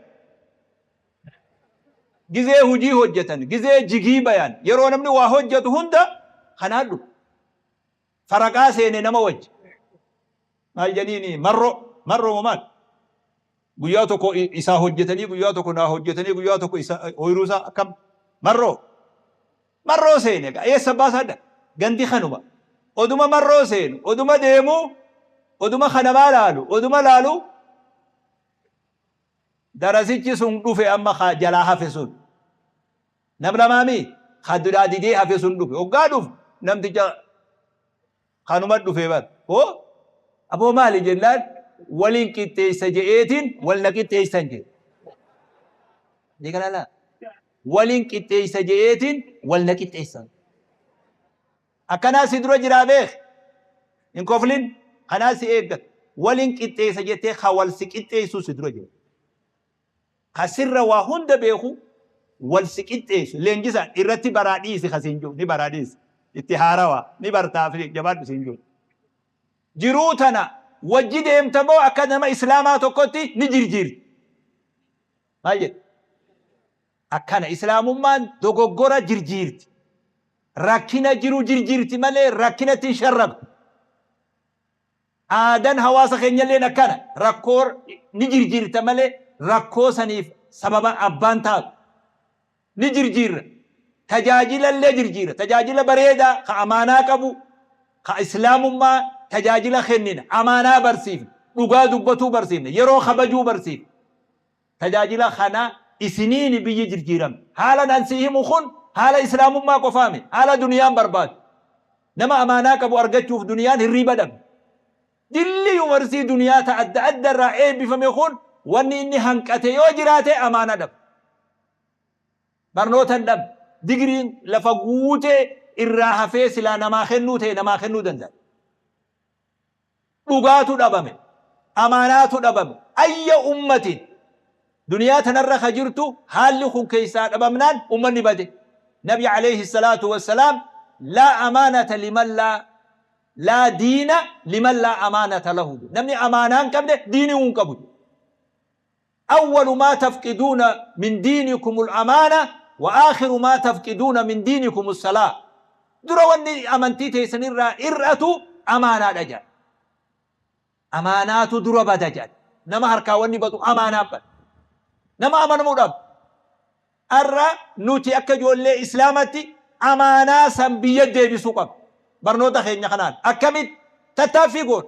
Gizee hujii hojjetan, gizee jigii bayan, yeroo namni waa hojjetu hunda kanaan dhufu. Faraqaa seene nama wajji. Maal jedhiini marroo marroo moo maal? Guyyaa tokko isaa hojjetanii, guyyaa tokko naa hojjetanii, guyyaa tokko isa ooyiruu isaa akkam marroo marroo seene egaa eessa baasaa dha gandi kanuma oduma marroo seenu, oduma deemu, oduma kanamaa laalu, oduma laalu darasichi sun dhufe. Amma ka jalaa hafe sun nam lamaami, ka duraa didee hafe sun dhufe. Hoggaa dhufu namticha kanuma dhufe bar. Hoo aboo, maali jennaan, waliin qixxeessa je'eetiin wal na qixxeessan jedhe. Ni galala, waliin qixxeessa je'eetiin wal na qixxeessan. Akkanaa si dura jiraa beek, hin koflin, kanaa si eeggatu. Waliin qixxeessa jettee ka wal si qixxeessuu si dura jira, ka sirra waa hunda beeku wal si qixxeessu. Leenjisa irratti baraa dhiisi, ka siin jiru ni baraa dhiisi, itti haarawaa ni bartaa fi jabaadhu siin jiru. Jiruu tana wajji deemtamoo akka nama islaamaa tokkotti ni jirjiirti. Maal jedhe? Akkana islaamummaan dogoggora jirjiirti, rakkina jiru jirjiirti malee rakkinatti hin sharrabdu. Aadaan hawaasa keenyalleen akkana, rakkoo ni jirjiirta malee rakkoo saniif sababa abbaan taatu. Ni jirjiirra, tajaajilallee jirjiira, tajaajila bareedaa ka amaanaa qabu, ka islaamummaa tajaajila kennina, amaanaa barsiifna, dhugaa dubbatuu barsiifna, yeroo kabajuu barsiifna. Tajaajila kana isiniini biyyi jirjiiramte. Haalan an si himu kun haala islaamummaa qofaami, haala duniyaan barbaadu. Nama amaanaa qabu argachuuf duniyaan hirriiba dhabde. Dilli yuunivarsiitii duniyaa ta adda adda irraa eebbifame kun wanni inni hanqate yoo jiraate amaanaa dhabe. Barnoota hin dhabne. Digiriin lafa guutee irraa hafee silaa namaa kennuu ta'e namaa kennuu danda'a. Dhugaatu dhabame. Amaanaatu dhabame. Ayya ummatiin duniyaa tanarra ka jirtu haalli kun keessaa dhabamnaan ummanni bade. Nabi alayhi salaatu wassalaam, laa amaanata liman laa laa diina liman laa amaanata lahu. Namni amaanaa hin qabne diinii hin qabu. Awwalu maa tafqiduuna min diinikumul amaana wa aakhiru maa tafqiduuna min diinikumus salaa. Dura wanni amantii teessanirraa hir'atu amaanaadha jedha. Amaanaatu dura bada jedha. Nama harkaa wanni badu amaanaa bada. Nama amanamuu dhabu. Har'a nuti akka ijoollee islaamatti amaanaa san biyya deebisuu qabna. Barnoota keenya kanaan akkamitti tattaaffii goona?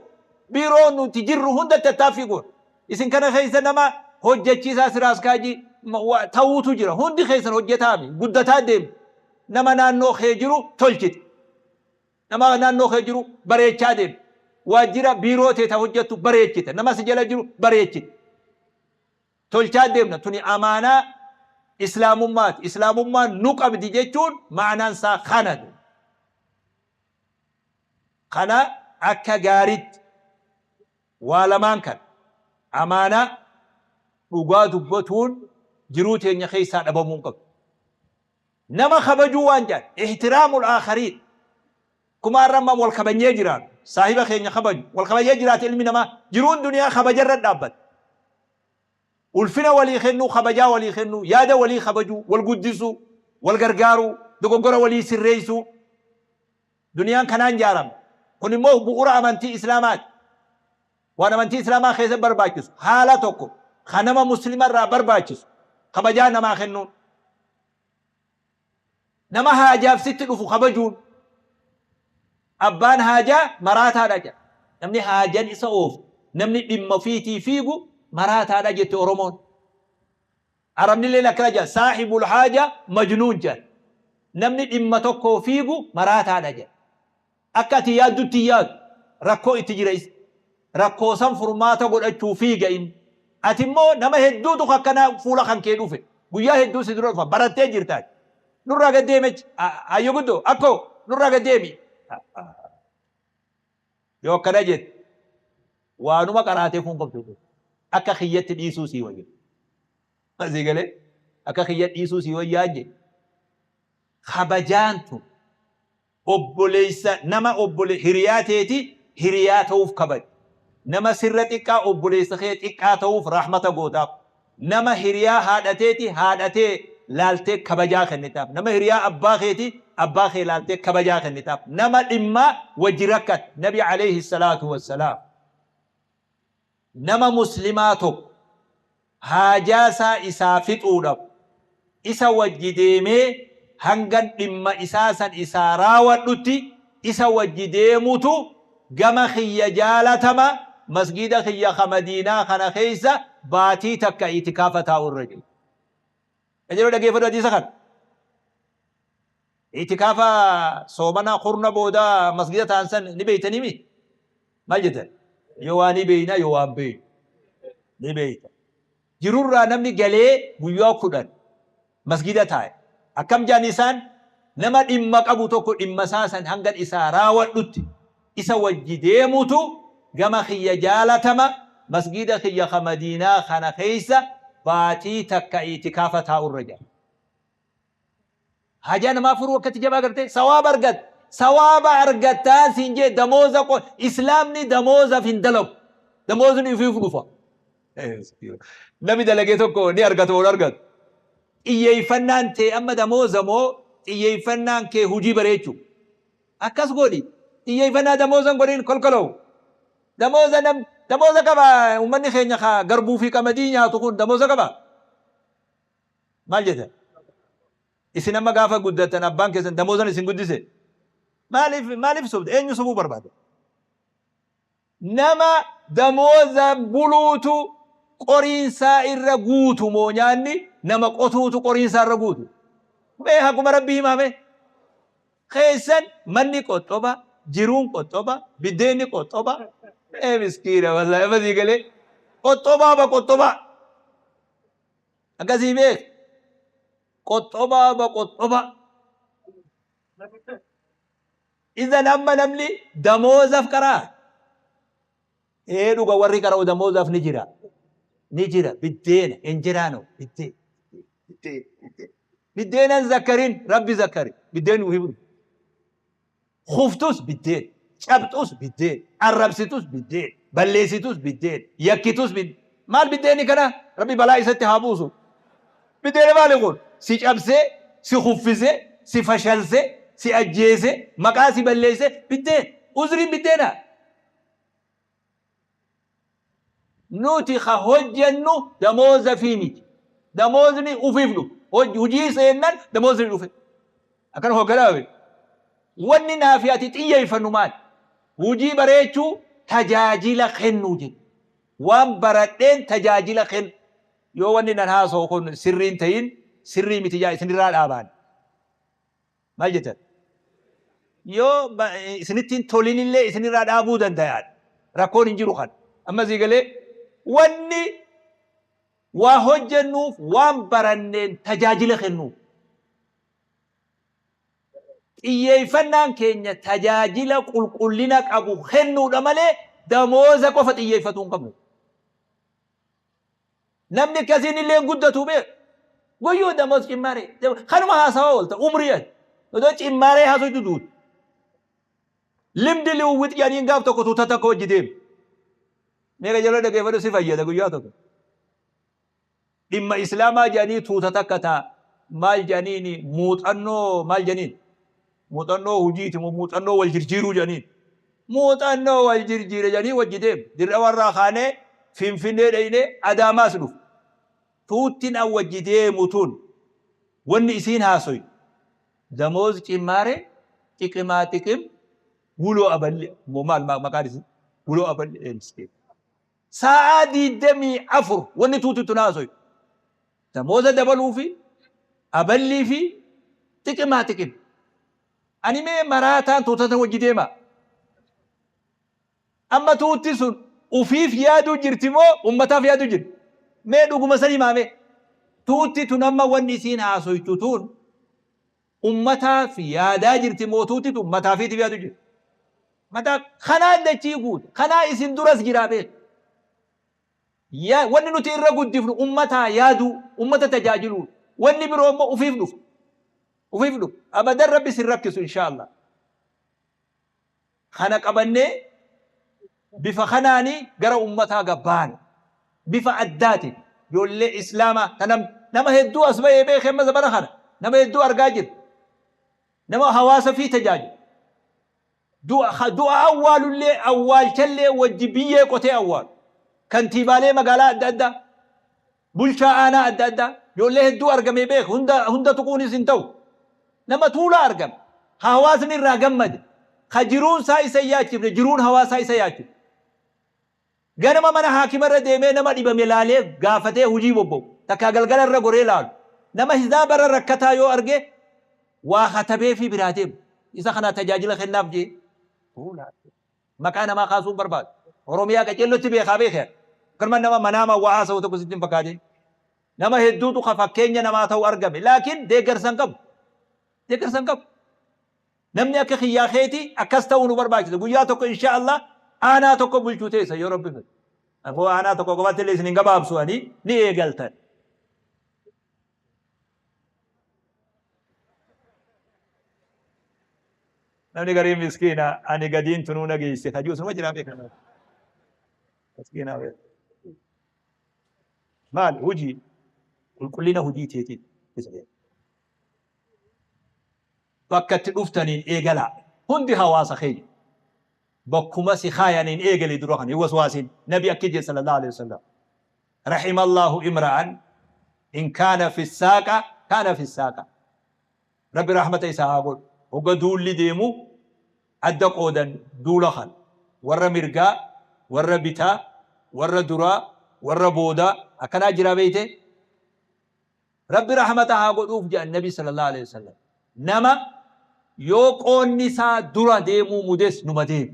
Biiroo nuti jirru hunda tattaaffii goona. Isin kana keessa nama hojjechiisaa siraaskaajii ta'uutu jira. Hundi keessan hojjetaami guddataa deemu. Nama naannoo kee jiru tolchite. Nama naannoo kee jiru bareechaa deemu. Waajjira biiroo teeta hojjettu bareechite. Nama si jala jiru bareechite. Tolchaa deemna. Tuni amaanaa islaamummaati. Islaamummaan nu qabdi jechuun ma'anaan isaa kana. Kana akka gaariitti waa lamaan kana, amaanaa, dhugaa dubbatuun jiruu teenya keessaa dhabamuu hin qabdu. Nama kabajuu waan jedhan, ihtiraamul aakhariin. Kuma har'a amma wal kabajnee jiraannu, saahiba keenya kabaju, wal kabajee jiraate ilmi namaa, jiruun duniyaa kabajarra dhaabbata. Ulfina walii kennuu, kabajaa walii kennuu, yaada walii kabajuu, wal guddisuu, wal gargaaruu, dogoggora walii sirreessuu. Duniyaan kanaan ijaarama. Kun immoo bu'uura amantii Islaamaati. Waan amantii Islaamaa keessa barbaachisu haala tokko kan nama muslima irraa barbaachisu kabajaa namaa kennuun. Nama haajaaf sitti dhufu kabajuun. Abbaan haajaa maraataadha jedha. Namni haajan isa ooftu, namni dhimma ofiitii fiigu maraataadha jette Oromoon. Arabnilleen akkana jedha, saahibul haaja majnuun jedha. Namni dhimma tokkoo fiigu maraataadha jedha. Akka ati yaaddutti hin yaadu. Rakkoo itti jira isa. Rakkoo san furmaata godhachuu fiiga inni. Ati immoo nama hedduutu akkanaa fuula kan kee dhufe. Guyyaa hedduu si dura dhufa. Barattee jirta ati. Nurraa gad deemi achi. Ayyo guddoo akkoo nurraa gad deemi. Yoo akkana jette waanuma qaraateef hin qabdu. Akka kiyyatti dhiisuu sii wayya. Asii galee akka kiyya dhiisuu sii wayyaa jedhe. Kabajaan tun obboleessa nama obbole hiriyaa teeti hiriyaa ta'uuf kabaji. Nama sirra xiqqaa obboleessa kee xiqqaa ta'uuf rahmata gootaaf. Nama hiriyaa haadha teeti haadha tee laaltee kabajaa kennitaaf. Nama hiriyaa abbaa keeti abbaa kee laaltee kabajaa kennitaaf. Nama dhimmaa wajji rakkate Nabi alayhi salaatu wassalaam. Nama muslimaa tokko haajaa isaa isaa fixuudhaf isa wajji deemee hangan dhimma isaa san isaa raawadhutti isa wajji deemutu gama kiyya jaalatama masgiida kiyya ka madiinaa kana keessa baatii takka i'tikaafa taa'u irra jedhe. Qajeeloo dhageeffadhu hadiisa kana. I'tikaafa soomana kurna booda masgida ta'an san ni beeytanii mi? Maal jettan? Yoo waa ni beeyna yoo waan beeynu. Ni beeyta. Jirurraa namni galee guyyaa 10 masgida taa'e. Akkam jedhan isaan? Nama dhimma qabu tokko dhimma isaa san hangan isaa raawadhutti isa wajji deemutu gama kiyya jaalatama masgida kiyya ka madiinaa kana keessa baatii takka i'tikaafa taa'urra jedhan. Haajaa namaa furuu akkatti jabaa gartee sawaaba argat sawaaba argattaa siin jee damooza qo islaamni damoozaf hin dalagu damoozni ifiif dhufa. Namni dalagee tokko ni argata moo hin argatu? Xiyyeeffannaan tee amma damooza moo xiyyeeffannaan kee hujii bareechuu? Akkas godhi. Xiyyeeffannaa damooza hin godhin kolkoloo. Damooza nam damooza qaba ummanni keenya ka garbuu fi qamadii nyaatu kun damooza qaba? Maal jettan? Isin amma gaafa guddattan abbaan keessan damoozan isin guddise? Maaliif maaliif sobda? Eenyu sobuu barbaada? Nama damooza buluutu qoriinsaa irra guutu moo nyaanni nama qotuutu qoriinsaa irra guutu? Mee haquma Rabbii himaa mee? Keessan manni qoxxoba, jiruun qoxxoba, biddeenni qoxxoba. Ee miskiina wallahi amma sii galee qoxxobaa ba qoxxobaa. Akkasii beek. Qoxxobaa ba qoxxobaa. Izan amma namni damoozaf qaraa. Ee dhuga warri qara'u damoozaf ni jira. Ni jira biddeena injeraa no biddeen. Biddeenan zakkarin rabbi zakkari biddeen nu himu. Kuftus biddeen, cabxus biddeen, arrabsitus biddeen, balleessitus biddeen, yakkitus biddeen. Maal biddeeni kana? Rabbi balaa isatti haa buusu. Biddeena maali kun? Si cabsee, si kuffisee, si fashalsee, si ajjeesee, maqaa si balleessee biddeen. Uzriin biddeena. Nuti ka hojjennu damoozafii miti. Damoozni ufiif dhufa. Hujii seennan damoozni dhufe. Akkana hogganaa Wanni naa fi ati xiyyeeffannu maali? Hujii bareechuu, tajaajila kennuu jechuudha. Waan baradheen tajaajila kennu. Yoo wanni nan haasa'u kun sirrii hin ta'in sirrii miti jaa isinirraa dhaabaan. Maal jettan? Yoo isinitti hin tolinillee isinirraa dhaabuu danda'an. Rakkoon hin jiru kana. Amma sii galee wanni waa hojjennuuf waan baranneen tajaajila kennuuf. Xiyyeeffannaan keenya tajaajila qulqullina qabu kennuudha malee damooza qofa xiyyeeffatuu hin qabnu. Namni akkasiin illee hin guddatu beek. Guyyuu damoos cimmaaree. Kanuma haasawaa oolta umrii ati. Odoo cimmaaree haasoftu duutu. Limdi liwwix jedhaniin gaaf tokko tuuta takka wajji deemu. Meeqa jala dhageeffadhu si fayyada guyyaa tokko. Dhimma Islaamaa jedhanii tuuta takka taa maal jedhaniin muuxannoo maal jedhaniin muuxannoo hujiiti moo muuxannoo wal jirjiiruu jedhaniin. Muuxannoo wal jirjiire jedhanii wajji deemu. Dirrawarraa kaanee Finfinnee dhaynee Adaamaas dhufu. Tuuttiin an wajji deemu tun wanni isiin haasoytu. Damooz cimmaare xiqimaa xiqim wuloo aballi moo maal maqaan isii wuloo aballi ee miskiin. Sa'aa 24 wanni tuuti tun haasoytu. Damooza dabaluu fi aballii fi xiqimaa xiqim. Ani mee maraataan tuutata wajji deemaa? Amma tuutti sun ufiif yaaduu jirti moo ummataaf yaaduu jirti? Mee dhuguma san himaa mee. Tuutti tun amma wanni isiin haasoytu tun ummataaf yaadaa jirti moo tuutti tun mataafiitiif yaaduu jirti? Mataa kanaan dachii guute kanaa isin duras jiraa beek. Wanni nuti irra guddifnu ummataa yaaduu, ummata tajaajiluu. Wanni biroo immoo ufiif dhufa. Ufiif dhufa. Abadan Rabbi sin rakkisu inshaa Allah. Kana qabannee bifa kanaani gara ummataa gad baana. Bifa addaatiin ijoollee Islaamaa ta nama hedduu as bahee beeke amma zamana kana nama hedduu argaa jirra. Nama hawaasa fii tajaajilu. Du'a du'a awwaalullee awwaalchallee wajji biyyee qotee awwaalu. Kantiibaalee magaalaa adda addaa, bulchaa aanaa adda addaa, ijoollee hedduu argamee beeka. Hunda hunda tuquunis hin ta'u. Nama tuulaa argame. Ka hawaasni irraa gammade. Ka jiruun isaa isa hin yaachifne, jiruun hawaasaa isa yaachifte. Ganama mana haakima irra deemee nama dhibame laalee gaafatee hujii bobba'u. Takkaa galgala irra goree laalu. Nama hisaaba irra rakkataa yoo arge waa katabeefii biraa deemu. Isa kanaa tajaajila kennaaf jee. Tuulaa. Maqaa namaa kaasuu hin barbaadu. Oromiyaa qaceellotti beekaa beeke ani. Akkanuma nama manaamaan waa haasawu tokko sitti hin fakkaatin. Nama hedduutu ka fakkeenya namaa ta'u argame. Laakiin deeggarsa hin qabu. Deeggarsa hin qabu. Namni akka kiyyaa keetii akkas ta'uu nu barbaachisa. Guyyaa tokko insha Allah aanaa tokko bulchuu teessa yoo Rabbi fedhe. Aboo aanaa tokko qofatti illee isin hin gabaabsu ani ni eegaltan. Namni gariin miskiina ani gadiin tunuu na geesse kajuu sunuma jiraa beekama. Miskiina beeka. Maali hojii qulqullina hojii teetii isa beeka. Bakka itti dhuftaniin eegalaa. Hundi hawaasa keenya. Bakkuma si kaayaniin eegali dura kana hin waswaasin. Nabi akki jedhe sallallahu alaihi wasallam. Rahimallahu imra'an in kaana fi saaqa kaana fi saaqa. Rabbi rahmata isaa haa godhu. Hogga duulli deemu adda qoodan duula kana. Warra mirgaa, warra bitaa, warra duraa, warra boodaa akkanaa jiraa beeytee? Rabbi rahmata haa godhuuf jedhan Nabi sallallahu alaihi wasallam. Nama yoo qoonni isaa dura deemuu mudes numa deema.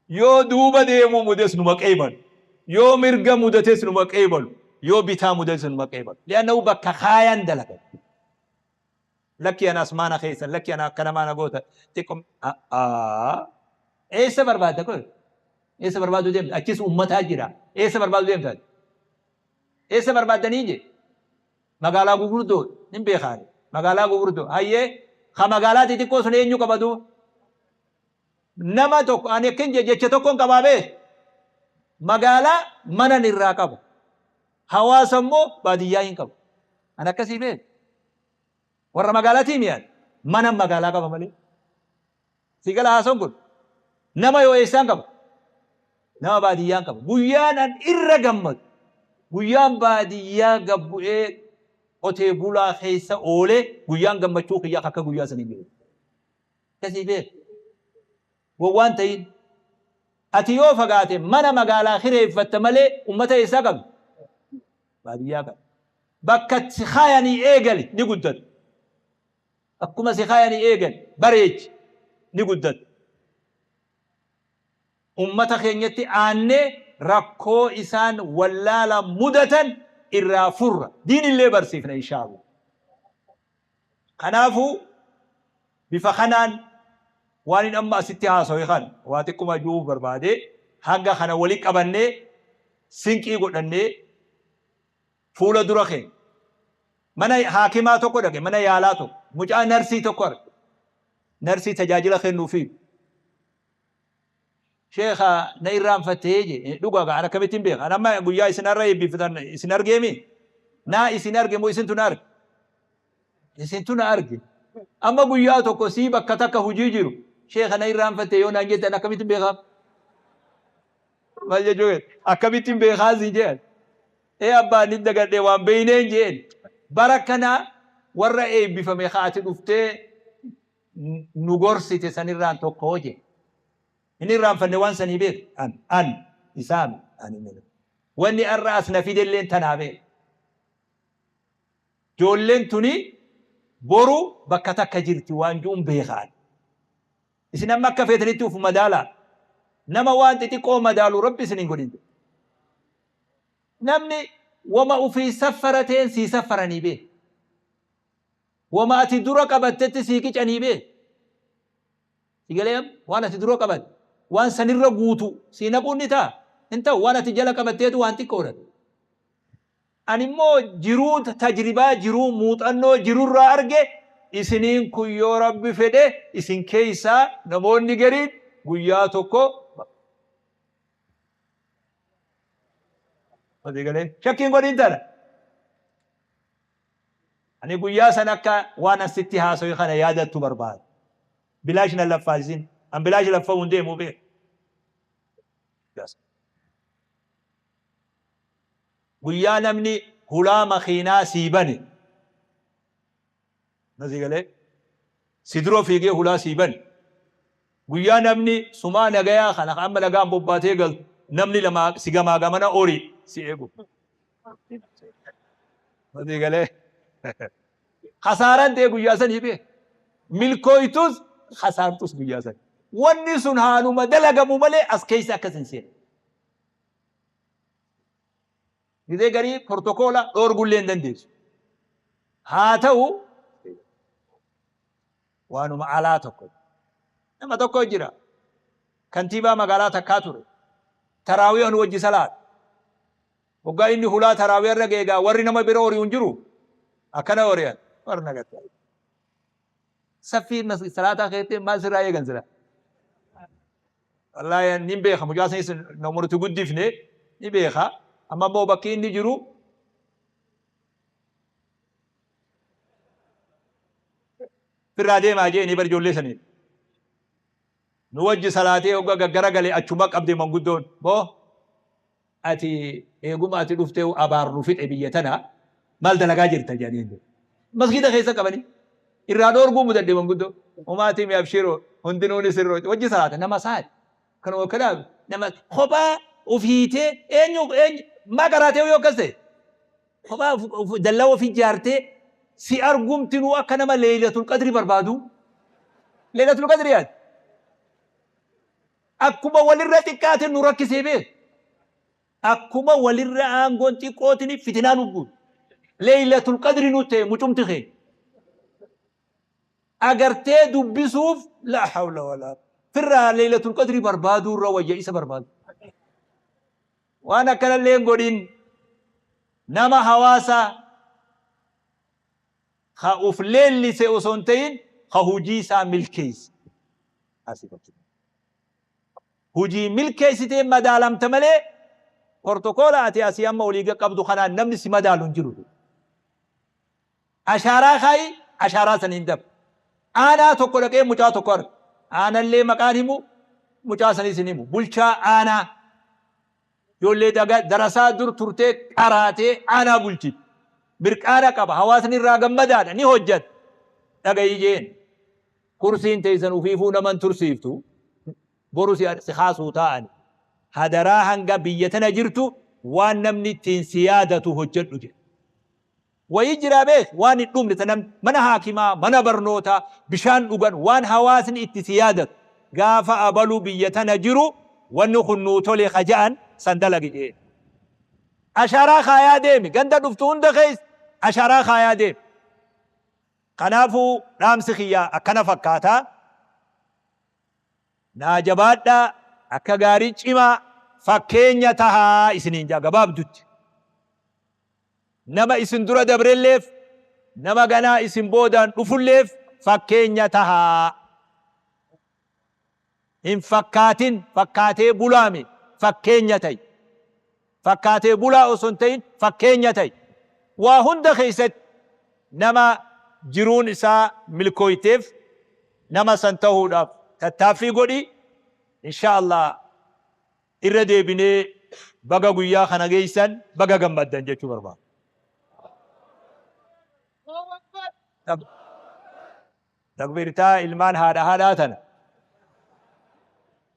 Yoo duuba deemuu mudes numa qeebalu. Yoo mirga mudates numa qeebalu. Yoo bitaa mudates numa qeebalu. Li'annahu bakka kaayan dalagan. Lakki ana asmaana keessan, lakki ana akkana maana goota. Xiqqo eessa barbaadda kun? Eessa barbaaduu deemta? Achis ummataa jira. Eessa barbaaduu deemta? Eessa barbaaddanii jee? Magaalaa gugurdoo nin beekaani. Magaalaa gugurdoo. Hayyee ka magaalaa xixiqqoo sun eenyu qaba duuba? Nama tokko ani akkin jee jecha tokkon qabaa beek. Magaalaa manan irraa qaba. Hawaasa immoo baadiyyaa hin qabu. Ani akkasii beek. Warra magaalaatii miyaan manan magaalaa qaba malee. Si gala haasoon kun? Nama yoo eessaan qaba? Nama baadiyyaan qaba. Guyyaan an irra gammadu guyyaan baadiyyaa gad bu'ee qotee bulaa keessa oolee guyyaan gammachuu kiyyaa akka guyyaa sanii jiru. Akkasii beeku. Gowwaan ta'in. Ati yoo fagaate mana magaalaa kireeffatta malee ummata eessaa qabda? Baadiyyaa qabda. Bakka itti kaayanii eegali ni guddata. Akkuma si kaayanii eegali bareechi ni guddata. Ummata keenyatti aannee rakkoo isaan wallaala mudatan irraa furra. Diinillee barsiifna inshaa Allah. Kanaafuu bifa kanaan waanin amma asitti haasawe kana waa xiqquma ju'uuf barbaade hanga kana wali qabannee sinqii godhannee fuula dura keenya mana haakimaa tokko dhaqe mana yaalaa tokko mucaa narsii tokko arge narsii tajaajila kennuufi Sheekha na irraanfattee jee dhugaa gaa an akkamittiin beeka an amma guyyaa isin har'a eebbiftan isin argeemi naa isin arge moo isintu na arge isintu na arge amma guyyaa tokko sii bakka takka hujii jiru sheekha na irraanfatte yoo naan jette an akkamittiin beekaa maal jechuu akkamittiin beekaa siin jedhan Ee abbaa nin dagadhe waan beeyneen jeen. Bara kana warra eebbifame ka ati dhuftee nu gorsite sanirraan tokko je. Hin irraanfanne waan sanii beek an an isaami ani minu. Wanni arra as na fidelleen tanaa beek. Joolleen tuni boru bakka takka jirti waan ju'un beekaan. Isin amma akka feetanitti uf madaalaa. Nama waan xixiqqoo madaalu Rabbi isin hin godhin. Namni wama ufii saffarateen sii saffaranii beek. Wama ati dura qabattetti sii qicanii beek. Si galee amma? Waan ati dura qabatte waan sanirra guutu sii naquun ni ta'a? Hin ta'u. Waan ati jala qabatteetu waan xiqqoodha. Ani immoo jiruu tajribaa jiruu muuxannoo jirurraa arge isiniin kun yoo Rabbi fedhe isin keessaa namoonni gariin guyyaa tokko Si galee? Shakkiin godhin tana. Ani guyyaa san akka waan an sitti haasawe kana yaadattu barbaada. Bilaash nan laffaasisin. An bilaash laffa'uu hin deemu beek. Guyyaa namni hulaa makiinaa sii bane. Na sii galee? Si dura fiigee hulaa sii bane. Guyyaa namni sumaa nagayaa kana ka amma nagaan bobbaatee galtu namni lama si gamaa gamana ori si eegu. Sii galee? Kasaaraan ta'e guyyaa sanii beek. Milkooytus kasaartus guyyaa sanii. Wanni sun haaluma dalagamu malee as keessa akkas hin seenne. Gizee garii portokoola dhoorgullee hin dandeessu. Haa ta'u waanuma alaa tokko. Nama tokko jira. Kantiibaa magaalaa takkaa ture. Taraawiha nu wajji salaata. Hoggaa inni hulaa taraawiha irra ga'e egaa warri nama bira ori'u hin jiru. Akkana ori'an. Warra nagatti. Saffii salaataa keessatti maal sirraa eegan sila? Wallaahi nin beeka mucaa sanis nama nuti guddifne ni beeka. Amma immoo bakki inni jiru firraa deemaa jeeni bar ijoollee saniin. Nu wajji salaatee hogga gaggara gale achuma qabde manguddoon. Boo ati eeguma ati dhuftee abaar nu fixe biyya tana maal dalagaa jirta jedhaniin. Masgiida keessa qabanii irraa dhoorguu mudadhe manguddoo. Umaatii mi abshiroo hundinuu ni sirroo wajji salaata nama saati. Kanuma kanaaf nama kophaa of hiitee eenyu eenyu maa qaraatee yoo akkas ta'e kophaa dallaa of ijaartee si argumtinuu akka nama leeylatul qadri barbaadu. Leeylatul qadri yaad. Akkuma walirra xiqqaatin nu rakkisee beek. Akkuma walirra aangoon xiqqootin fitinaa nu guute. Leeylatul qadri nu ta'e mucumti kee. Agartee dubbisuuf laa hawla walaa firraa leeylatul qadri barbaaduu irra wayya isa barbaadu. Waan akkanallee hin godhin nama hawaasa ka uf leellise osoo hin ta'in ka hujii isaa milkeesse. Asii bakki. Hujii milkeessiteen madaalamta malee portokoola ati asii amma olii gad qabdu kanaan namni si madaalu hin jiru. Ashaaraa kaayi ashaaraa saniin dabra. Aanaa tokko dhaqee mucaa tokko arge. Aanallee maqaan himu mucaa sanis hin himu. Bulchaa aanaa. Ijoollee darasaa dur turtee qaraatee aanaa bulchiti. Mirqaana qaba. Hawaasni irraa gammadaadha. Ni hojjata. Dhagayi jeen. Kursiin teessan ufiifuu nama hin tursiiftu. Boru si kaasuu taa'ani. Hadaraa hanga biyya tana jirtu waan namni ittiin si yaadatu hojjedhu jedhe. Wayii jiraa beek waan hin dhumne ta namni mana haakimaa, mana barnootaa, bishaan dhugan waan hawaasni itti si yaadatu gaafa abalu biyya tana jiru wanni kun nuu tole ka ja'an san dalagi je'een. Ashaaraa kaayaa deemi ganda dhuftu hunda keessa ashaaraa kaayaa deemi. Kanaafuu dhaamsi kiyya akkana fakkaata. Naa jabaadhaa akka gaarii cimaa fakkeenya tahaa isiniin ja'a gabaabdutti. Nama isin dura dabrelleef, nama ganaa isin boodaan dhufulleef fakkeenya tahaa. Hin fakkaatin, fakkaatee bulaami, fakkeenya ta'i. Fakkaatee bulaa osoo hin ta'in fakkeenya ta'i. Waa hunda keessatti nama jiruun isaa milkooyteef nama san tahuudhaaf tattaaffii godhi. Inshaa Allah Irra deebinee baga guyyaa kana geessan, baga gammaddan jechuu barbaada. Takbiirtaa ilmaan haadha haadhaa tana.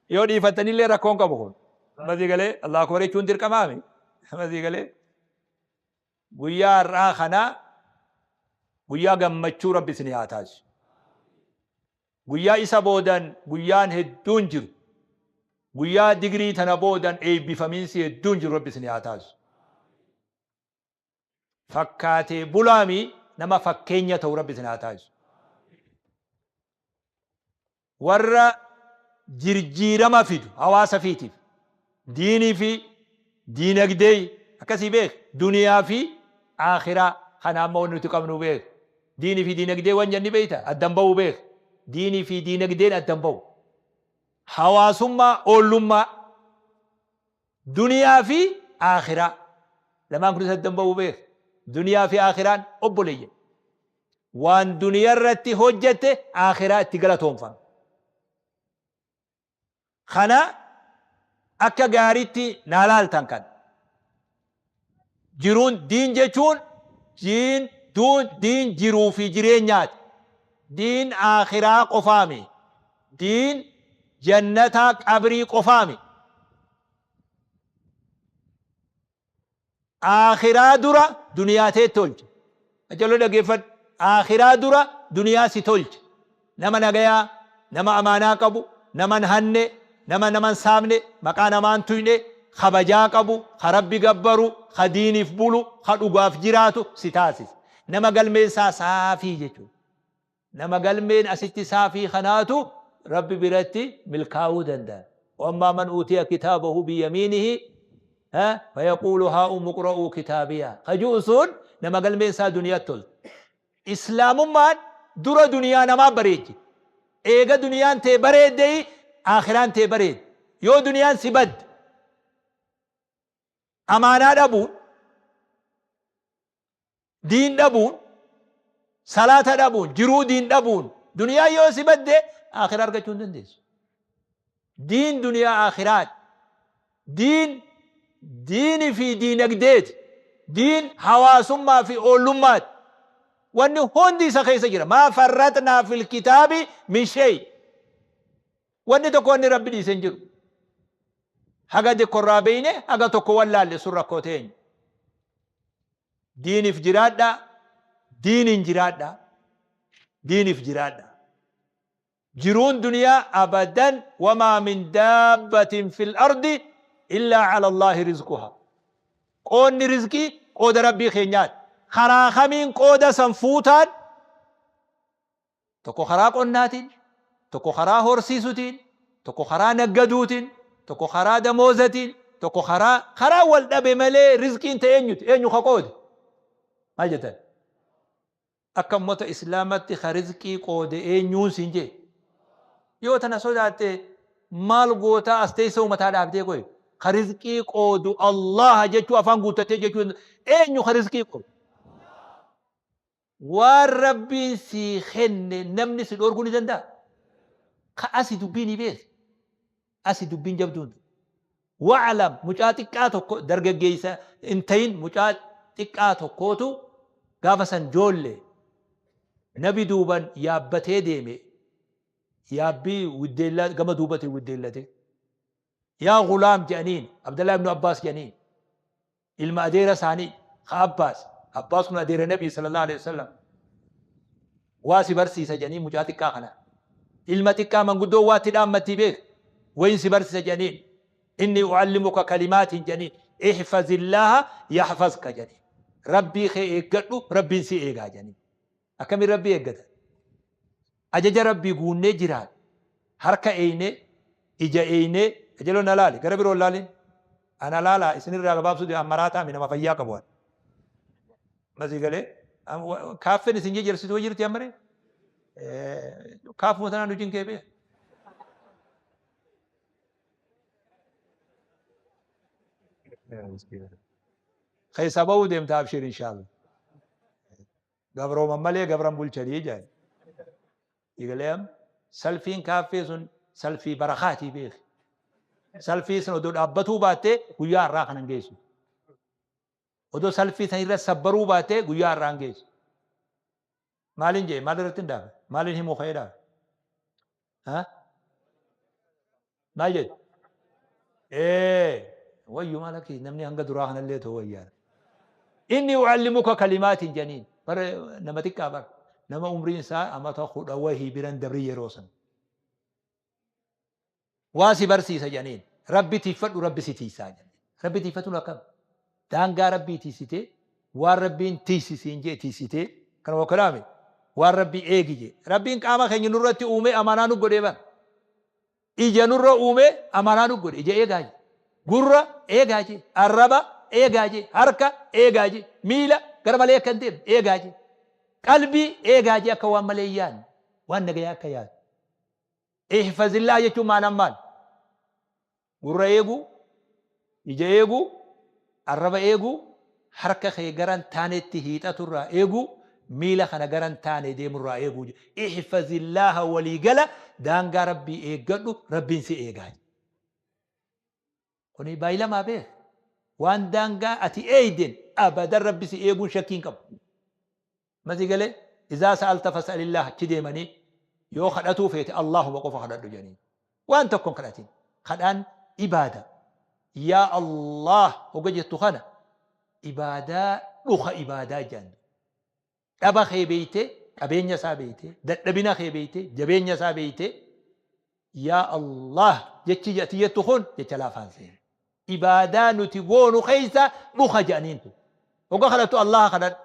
Yoo dhiifattanillee rakkoon qabu kun. Masii galee Allahu akbar jechuun dirqamaami. Masii galee guyyaa har'aa kana guyyaa gammachuu Rabbi isinii haa taasisu. Guyyaa isa boodan guyyaan hedduun jiru. Guyyaa digirii tana boodan eebbifamiinsi hedduun jiru Rabbi isinii haa taasisu. Fakkaatee bulaami nama fakkeenya ta'u Rabbi isin haa taasisu. Warra jirjiirama fidu hawaasa fiitiif diinii fi diinagdee akkasii beek duniyaa fi aakhiraa kana amma wanni nuti qabnu beek diinii fi diinagdee wan jenni beeyta addan ba'u beek diinii fi diinagdeen addan ba'u hawaasummaa oollummaa Duniyaa fi Aakhiraa. Lamaan kunis adda hin bahu beeki. Duniyaa fi Aakhiraan obboleeyyan. Waan duniyaa irratti hojjatte Aakhiraa itti galatoomfama. Kana akka gaariitti naa laaltan kan. Jiruun diin jechuun diin duun diin jiruu fi jireenyaati. Diin aakhiraa qofaami. Diin jannataa qabrii qofaami. Aakhiraa dura duniyaa tee tolche. Ajaloo dhageeffadhu. Aakhiraa dura duniyaa si tolche. Nama nagayaa, nama amaanaa qabu, nama hin hanne, nama nama hin saamne, maqaa namaa hin tuyne, kabajaa qabu, ka Rabbi gabbaru, ka diiniif bulu, ka dhugaaf jiraatu si taasisa. Nama galmeen isaa saafii jechuudha. Nama galmeen asitti saafii kanaatu Rabbi biratti milkaa'uu danda'a. Wammaa man uutiya kitaabahu biyamiinihi fayaquulu haa'umu iqra'uu kitaabiya. Ka ju'u sun nama galmeen isaa duniyaatti tolte. Islaamummaan dura duniyaa namaa bareechi. Eega duniyaan tee bareeddeyi aakhiraan tee bareeddi. Yoo duniyaan si badde amaanaa dhabuun, diin dhabuun, salaata dhabuun, jiruu diin dhabuun duniyaan yoo si badde aakhiraa argachuu hin dandeessu. Diin duniyaa aakhiraati. Diin diini fi diinagdeeti. Diin hawaasummaa fi oollummaati. Wanni hundi isa keessa jira. Maa farraxnaa fil kitaabi min shay. Wanni tokko wanni Rabbi dhiise hin jiru. Haga diqqorraa beeyne haga tokko wallaalle sun rakkoo teenya. Diinif jiraadhaa, diiniin jiraadhaa, diinif jiraadhaa. Jiruun duniyaa abadan wamaa min daabbatin fil ardi illaa ala Allaahi rizquhaa. Qoodni rizqii qooda Rabbii keenyaati. Karaa kamiin qooda san fuutaan? Tokko karaa qonnaatiin, tokko karaa horsiisutiin, tokko karaa naggaduutiin, tokko karaa damoozatiin, tokko karaa karaa wal dhabe malee rizqiin ta eenyuti? Eenyu ka qoode? Maal jettan? Akka ummata islaamatti ka rizqii qoode eenyuun siin jee? Yoo tana sodaatte maal gootaa as teessee mataa dhaabdee qoy? Ka rizqii qoodu Allaha jechuu afaan guuttattee jechuu eenyu ka rizqii qoodu? Waan Rabbiin sii kenne namni si dhoorguu ni danda'a? Ka asi dubbii ni beeki. Asi dubbiin jabduun. Wa'alam mucaa xiqqaa tokko dargaggeessa hin ta'in mucaa xiqqaa tokkootu gaafa san joolle nabi duuban yaabbatee deeme yaabbii widdeellaa gama duubatiin widdeellate. Yaa gulaam jedhaniin Abdallaa ibnu Abbaas jedhaniin ilma adeera isaanii ka Abbaas Abbaas kun adeera nabii sallallahu alaihi wasallam waa si barsiisa jedhanii mucaa xiqqaa kana ilma xiqqaa manguddoo waatti dhaammattii beek wayin si barsiisa jedhaniin inni u'allimuka kalimaatiin jedhaniin ihfazillaha yahfazka jedhaniin rabbii kee eeggadhu rabbiin si eegaa jedhaniin Akkamiin Rabbii eeggatan? Ajaja Rabbii guunnee jiraanne, harka eeynee, ija eeynee, qajeeloo na laali, gara biroo hin laalin. Ana laalaa isinirraa gabaabsuu deema, an maraataa mi nama fayyaa qabu an. Masii galee kaaffeen isin jejjersitu jirti ammaree? Kaafuma tanaan hojiin kee beeka. Keessaa ba'uu deemta abshir inshaallah. Gabrooman malee gabra hin bulchanii jedhan. Egalee amma salfiin kaaffee sun salfii barakaatii beeki. Salfii sun odoo dhaabbatuu baattee guyyaa har'aa kana hin geessu. Odoo salfii san irra sabbaruu baattee guyyaa har'aa hin geessu. Maaliin jedhe maal irratti hin dhaabe? Maaliin himuu ka'eedha? Maal jedhu? Wayyu maal akki namni hanga duraa kanallee ta'u wayyaadha. Inni ucallimuka kalimaatiin janiin. Bara nama xiqqaa bara. Nama umriin isaa amata 10 wahii biran dabri yeroo san. Waa si barsiisa janiin. Rabbi tiiffadhu, Rabbi si tiisaa janiin. Rabbi tiiffatuun akkam? Daangaa Rabbii tiisitee, waan Rabbiin tiisi siin jee tiisitee, kana wakkalaame waan Rabbii eegi jee. Rabbiin qaama keenya nurratti uumee amanaa nu godhee bara. Ija nurra uumee amanaa nu godhe, ija eegaa jee. Gurra eegaa jee. Arraba eegaa jee. Harka eegaa jee. Miila gara malee akka hin deemne eegaa jee. Qalbii eegaa jee, akka waan malee hin yaadne, waan nagayaa akka yaadu. Ihfazillaa jechuun maanaan maal? Gurra eeguu, ija eeguu, arraba eeguu, harka kee gara hin taanetti hiixaturraa eeguu, miila kana gara hin taane deemurraa eeguu. Ihfazillaaha waliigala daangaa Rabbii eeggadhu, Rabbiin si eegaa. Kuni baay'ilamaa beek. Waan daangaa ati eeyden abadan Rabbi si eeguun shakkii hin qabu. Masii galee izaa sa'alta fas'alillah achi deemanii yoo kadhatuu feete Allahuma qofa kadhadhu jedhanii. Waan tokko hin kadhatin. Kadhaan ibaada. Yaa Allah hoga jettu kana ibaadaa dhuka ibaadaa jedhan. Dhaba kee beeytee, qabeenya isaa beeytee, dadhabina kee beeytee, jabeenya isaa beeytee, yaa Allah jechi ati jettu kun jecha laafaan seene. Ibaadaa nuti goonu keessa dhuka jedhaniin tun. Hoga kadhattu Allaha kadhadhu.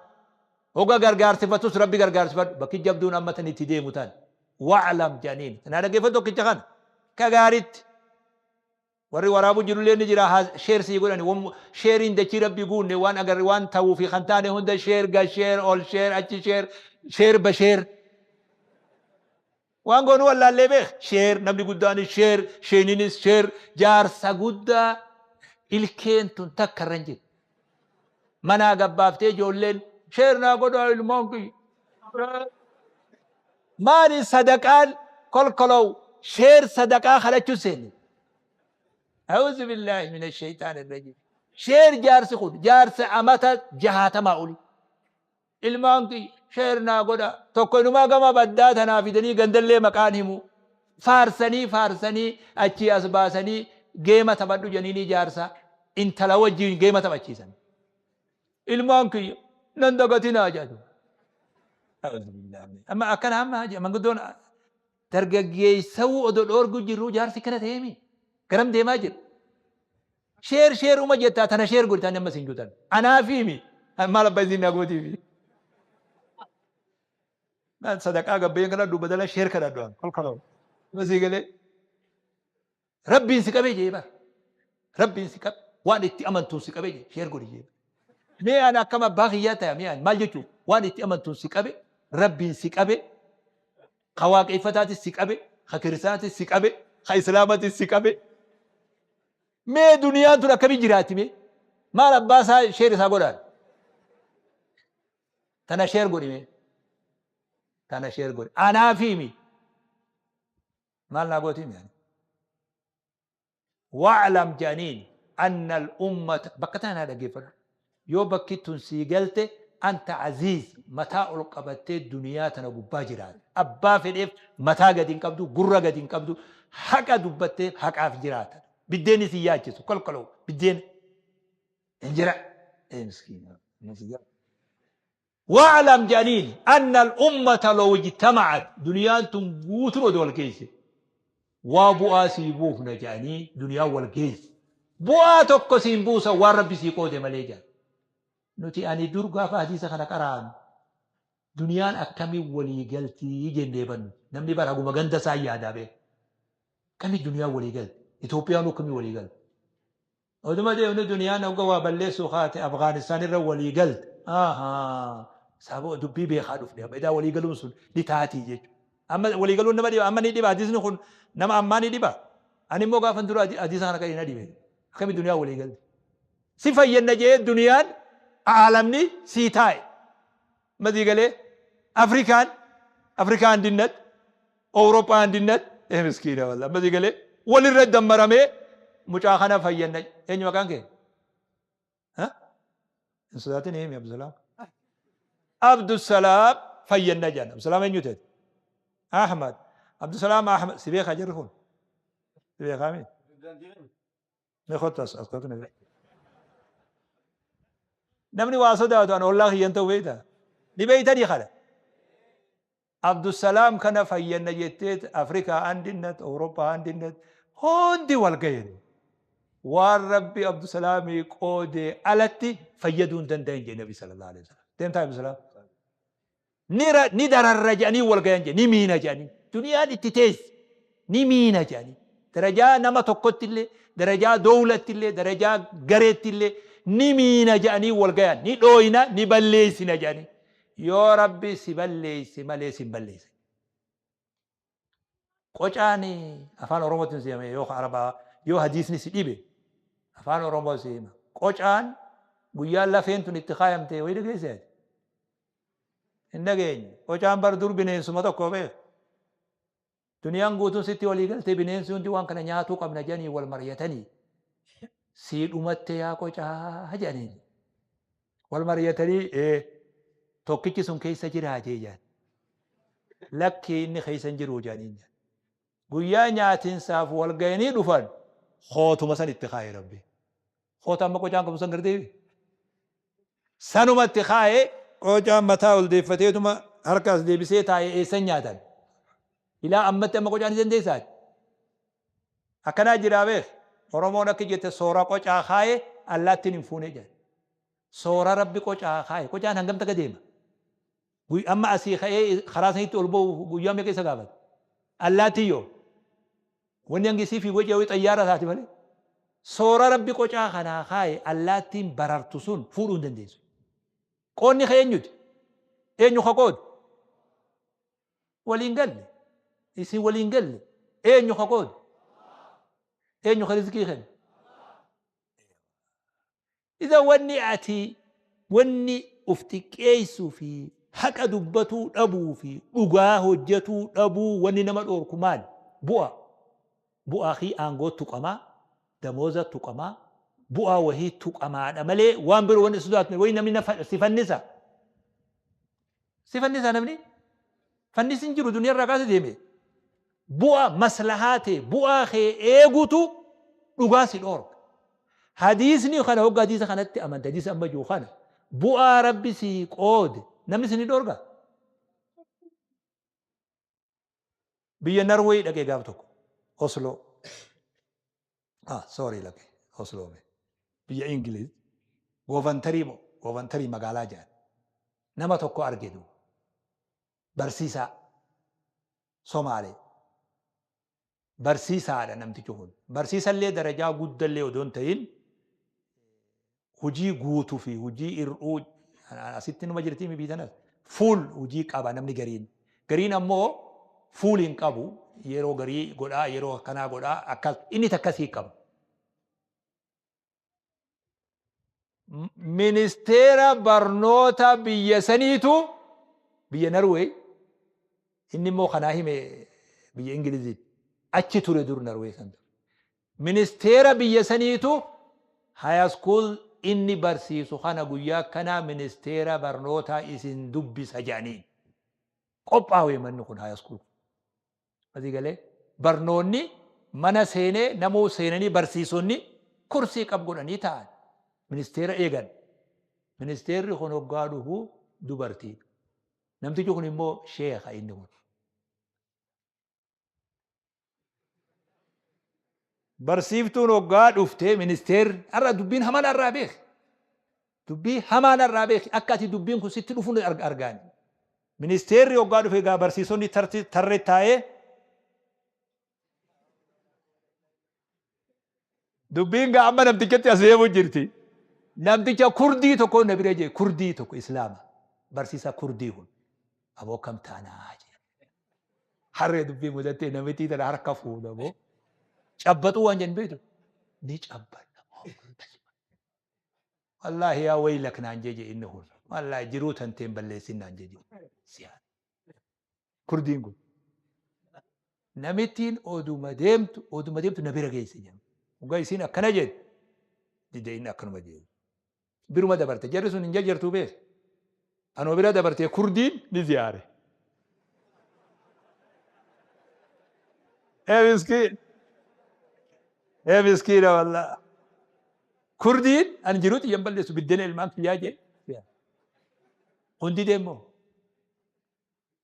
Hoga gargaarsifattus Rabbi gargaarsifadhu. Bakki jabduun amma tan itti deemu tan. Wa'lam jedhaniin. Tanaa dhaggeeffatu tokkicha kana. Ka gaaritti. Warri waraabu jirullee ni jira, haa share sii godhani. Sheeriin dachii Rabbii guunne, waan agarre, waan ta'uu fi kan taane hunda share ga share ol share achi share share ba share. Waan goonu wallaallee beek, share namni guddaanis share, sheeninis share, jaarsa guddaa ilkeen tun takka irra hin jirtu. Manaa gabbaaftee ijoolleen share naa godhaa ilmaan kiyya. Maali sadaqaan kolkolow share sadaqaa kadhachuu seenne. A'uuzu billaahi mina shayxaani rajiim. Share jaarsi kun jaarsa amata 60 oli. Ilmaan kiyya share naa godhaa. Tokko inumaa gama baddaa tanaa fidanii gandallee maqaan himu. Faarsanii faarsanii achii as baasanii geema taphadhu jedhanii jaarsa intala wajjin geema taphachiisan. Ilmaan kiyya nan dagatinaa jedhu. Amma akkana amma manguddoon dargaggeessawuu odoo dhoorgu jirru jaarsi kana ta'eemi. Garam deemaa jira? Share share uma jettaa, tana share godhi, tani amma sin jutan. Anaafiimi maal abbaa isin naa gootiifi. Sadaqaa gabbayeen kadhadhu badala share kadhadhu an kolkoloo. Masii galee. Rabbiin si qabee jee bara. Rabbiin si qabe, waan itti amantuun si qabee jee, share godhi jee. Mee ani akkam abbaa kiyyaa ta'a, mee ani maal jechuun waan itti amantuun si qabe, Rabbiin si qabe, ka waaqeffataatis si qabe, ka kiristaanaatis si qabe, ka islaamatis si qabe. Mee duniyaan tun akkamii jiraatti mee? Maal abbaa isaa share isaa godhaan? Tana share godhi mee? Tana share godhi. Anaafi mi? Maal naa gootii mi? Wa'lam jedhaniin anna al-ummata, bakka tana naa dhaggeeffadhu. Yoo bakki tun sii galte, anta aziiz, mataa ol qabattee duniyaa tana gubbaa jiraata. Abbaa fedheef mataa gadi hin qabdu, gurra gadi hin qabdu, haqa dubbattee haqaaf jiraata. Biddeenni si yaachisu kolkoloo biddeena. Hin jira. Ee miskiina. Wa'lam jedhaniin anna al-ummata law ijtama'at, duniyaan tun guutuun odoo wal geesse waa bu'aa sii buufna jedhanii, duniyaan wal geesse bu'aa tokko siin buusan waan Rabbi sii qoode malee jedhan. Nuti ani dur gaafa hadiisa kana qara'an duniyaan akkamiin walii galtii jennee bannu, namni bara haguma ganda isaa yaadaa beeka. Akkamii duniyaan walii galti? Itoophiyaan akkamii walii galti? Oduma deemnu duniyaan hogga waa balleessuu kaate Afgaanistaan irra walii galte. Ahaa. Sababa dubbii beekaa dhufne amma edaa walii galuun sun ni taatii jechuudha. Amma walii galuun nama dhiba, amma ni dhiba, hadiisni kun nama ammaa ni dhiba. Ani immoo gaafan dura hadiisa kana kan na dhibe. Akkami duniyaan walii galte? Si fayyanna jedhee duniyaan aalamni sii taa'e. Masii galee Afrikaan Afrikaa andinnat, Awurooppaa andinnat, ee miskiina wallah, masii galee walirra dammaramee mucaa kana fayyanna. Eenyu maqaan kee? Hin sodaatin, himi. Abdusalaam, Abdusalaam fayyanna jedhan. Abdusalaam eenyu ta'e? Ahmad. Abdusalaam Ahmad. Si beekaa jarri kun? Si beekaa mi? Mee kottu as as kottu na bira. Namni waa sodaatu an ollaa kiyyan ta'u beektaa? Ni beeytanii kana? Abdusalaam kana fayyanna jetteet Afrikaa andinnat, Awurooppaa andinnat hundi wal gayan. Waan Rabbi Abdusalaamii qoodee alatti fayyaduu hin dandayan jedhe Nabi sallallahu alaihi wasallam. Deemtaa Abdusalaam? Ni, ni dararra jedhanii wal gayan jedhe, ni miina jedhanii. Duniyaan itti teessi. Ni miina jedhanii. Darajaa nama tokkotti illee, darajaa dowlatti illee, darajaa gareetti illee ni miina jedhanii wal gayan. Ni dhooyna, ni balleessina jedhanii. Yoo Rabbi si balleesse malee si hin balleessin. Qocaan afaan Oromootiin si hime yoo Arabaa yoo hadiisni si dhibe afaan Oromoo si hima. Qocaan guyyaan lafeen tun itti kaayamte wayi dhageesse ati? Hin dhageenye. Qocaan bar dur bineensuma tokko beek. Duniyaan guutuun sitti walii galtee bineensi hundi waan kana nyaatuu qabna jedhanii wal maryatanii sii dhumatte yaa qocaa jedhaniin. Wal maryatanii ee tokkichi sun keessa jiraa jee jedhan. Lakkii inni keessa hin jiru jedhaniin jedhan. Guyyaa nyaatinsaaf wal gayanii dhufan kootuma san itti kaaye Rabbi. Koota amma qocaan qabu san gartee sanuma itti kaaye qocaan mataa ol deeffateetuma harka as deebisee taa'e eessan nyaatan. Ilaa ammatti amma qocaan ni dandeessaati. Akkanaa jiraa beek. Oromoon akka jette soora qocaa kaaye allaattiin hin fuune jedhan. Soora Rabbi qocaa kaaye. Qocaan hangam takka deema? Amma asii ka'ee karaa sanitti ol ba'uuf guyyaa meeqa isa gaafata? Allaattiin yoo? Wanni hangi isii fiigu wajji xayyaara taati malee. Soora Rabbi qocaa kanaa kaaye allaattiin barartu sun fuudhuu hin dandeessu. Qoonni kee eenyuti? Eenyu ka qoodu? Waliin galle. Isin waliin galle. Eenyu ka qoodu? Eenyu ka rizqii kennu? Iza wanni ati wanni uf xiqqeessuu fi haqa dubbatuu dhabuu fi dhugaa hojjatuu dhabuu wanni nama dhoorku maali? Bu'aa. Bu'aa kii aangoo tuqamaa, damooza tuqamaa, bu'aa wahii tuqamaadha malee waan biroo wanni sodaatne wayi namni na si fannisa. Si fannisa namni? Fannisi hin jiru duniyaa irraa kaase deeme. Bu'aa maslahaa tee bu'aa kee eegutu dhugaa si dhoorka. Hadiisni kana hogga hadiisa kanatti amante hadiisa amma jiru kana bu'aa Rabbi sii qoode namni si ni dhoorga. Biyya Narweey dhaqee gaaf tokko Osloo. Ah sorry lake Osloo me. Biyya Ingiliz Goovantarii moo Goovantarii magaalaa jedhan. Nama tokko arge duuba. Barsiisaa Somaalee. Barsiisaadha namtichi kun. Barsiisallee darajaa guddallee odoo hin ta'in hojii guutuu fi hojii hir'uu asitti numa jirti mi biitanas fuul hojii qaba namni gariin. Gariin ammoo fuul hin qabu yeroo garii godhaa yeroo akkanaa godhaa akkas inni takkasii qaba. Ministeera barnoota biyya saniitu biyya Narweey inni immoo kanaa hime biyya Ingiliziitti achi ture dur Narweey san ture. Ministeera biyya saniitu hayaskuul inni barsiisu kana guyyaa akkanaa ministeera barnootaa isin dubbisa jedhaniin. Qophaa'e manni kun hayaskuul kun. Asii galee barnoonni mana seenee namuu seenanii barsiisonni kursii qab godhanii taa'an. Ministeera eegan. Ministeerri kun hoggaa dhufu dubartiidha. Namtichi kun immoo sheeka inni kun. Barsiiftuun hoggaa dhufte ministeerri har'a dubbiin hamaan har'aa beeki. Dubbii hamaan har'aa beeki akka ati dubbiin kun sitti dhufu argaani. Ministeerri hoggaa dhufe egaa barsiisonni tarree taa'ee dubbiin gaa amma namtichatti as deemu jirti. Namticha kurdii tokko na bira jee kurdii tokko islaama barsiisaa kurdii kun aboo kam taanaa jee. Harree dubbii mudattee namittii tana harka fuudha moo cabbaxuu waan jennu beektu ni cabbanna. Wallaahi yaa waylak naan jee jee inni kun. Wallaahi jiruu tantee hin balleessin naan jee jee. Siyaan. Kurdiin kun. Namittiin oduma deemtu oduma deemtu na bira geesse jedhu. Dhugaa isiin akkana jedhu dide inni akkanuma jedhu. Biruma dabarte jarri sun hin jarjartuu beek. Anoo bira dabartee kurdiin ni ziyaare. Ee miskiin. Ee miskiina wallaa. Kurdiin ani jiruu xiyyan balleessu biddeena ilmaan kiyyaa jee. Hundi deemmoo.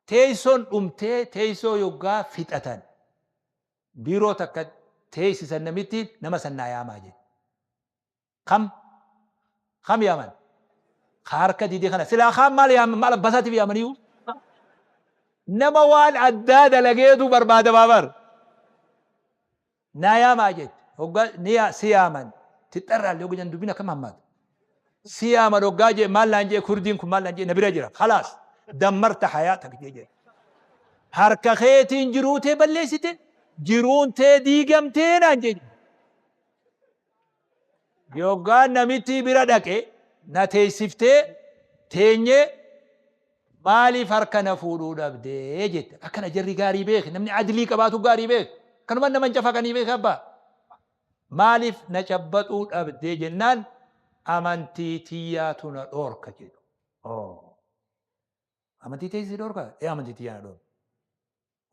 Teessoon dhumtee teessoo yoggaa fixatan biiroo takka teessisan namitti nama san naa yaamaa jee. Kam? Kam yaaman? Ka harka dide kana. Silaa kaan maal yaaman? Maal abbasaatiif yaamaniyu? Nama waan addaa dalageetu barbaadamaa bar. Naa yaamaa jette. Hoggaa ni yaa si yaaman. Tixxarraallee hogga jedhan dubbiin akkam hammaata. Si yaaman hoggaa jee maal naan jee kurdiin kun maal naan jee na bira jira. Khalaas dammarta hayaatak jee jedhe. Harka keetiin jiruu tee balleessite jiruun tee diigamtee naan jee. Yoggaan namittii bira dhaqe na teessiftee teenyee maaliif harka na fuudhuu dhabde jette. Akkana jarri gaarii beeki namni adlii qabaatu gaarii beeki. Akkanuma nama hin cafaqanii beeki abbaa. Maaliif na cabbaxuu dhabde jennaan amantii tiyyaatu na dhoorka jedhu. Oh. Amantii tee si dhoorka? Ee amantii tiyyaa na dhoorka.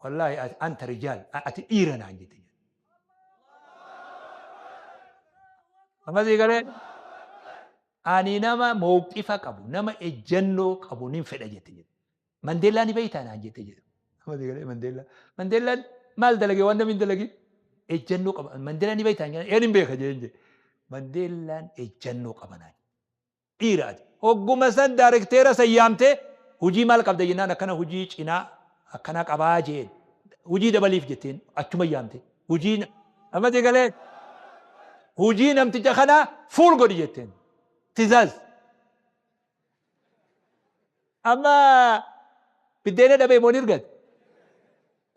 Wallaahi ati anta rijaal ati dhiira naan jette. Amma sii galee ani nama mawqifa qabu nama ejjannoo qabu nin fedha jette jedhe. Mandeellaa ni beektaa naan jette jedhe. Amma sii galee Mandeellaa. Mandeellaan maal dalage waan namni hin dalagin ejjannoo qaba. Mandeellaa ni beektaa een hin beeka jeen jedhe. Mandeellaan ejjannoo qaba naan. Dhiira ati. Hogguma san daarekteera san yaamtee hujii maal qabda jennaan akkana hujii cinaa akkana qabaa jeen. Hujii dabaliif jetteen achuma yaamte. Hujii amma si galee hujii namticha kanaa fuul godhi jetteen. Tizaaz. Amma biddeena dhabee moo ni argate?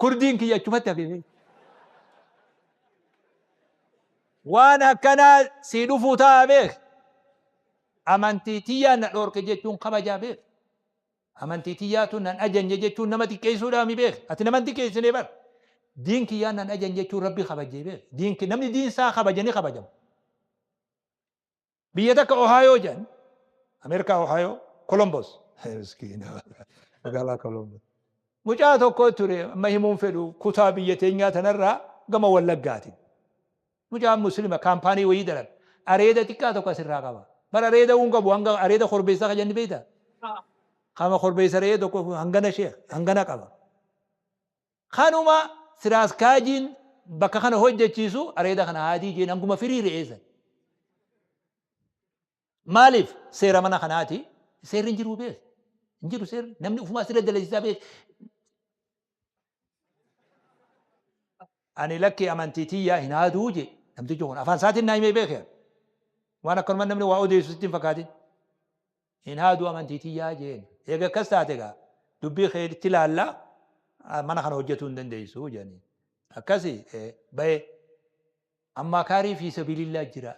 Kurdiin kiyya achumatti hafe. Waan akkanaa sii dhufuu ta'a beek. Amantii tiyyaan na dhoorke jechuun kabajaa beek. Amantii tiyyaatu nan ajanje jechuun nama xiqqeessuudhaami beek. Ati nama hin xiqqeessine bar. Diin kiyyaan nan ajanje jechuun rabbi kabajee beek. Diin namni diin isaa kabaje ni kabajama. Biyya takka Ohio jedhan Ameerikaa Ohio Columbus. Miskiina magaalaa Columbus. Mucaa tokko ture amma himuun fedhu kutaa biyya teenyaa tanarraa gama Wallaggaatiin. Mucaan muslima kaampaanii wayii dalaga. Areeda xiqqaa tokko asirraa qaba. Bar areeda uun qabu hanga areeda korbeessaa kan jenni beektaa? Kama korbeessa re'ee tokko hangana sheekh hangana qaba. Kanuma siraaskaajiin bakka kana hojjechiisu areeda kana haadii jeen hanguma firii re'ee san. Maaliif seera mana kanaati seerri hin jiruu beek. Hin jiru seerri namni ufumaa sirra dalasiisaa beek. Ani lakki amantii tiyyaa hin haaduu jee namtichi kun afaan isaatiin naa himee beeke. Waan akkanuma namni waa odeessu sitti hin fakkaatin. Hin haadu amantii tiyyaa jeen. Eega akkas taate egaa dubbii kee itti ilaalla mana kana hojjetuu hin dandeessu jedhanii. Akkasi bahe ammaakaarii fi sabilillaa jira.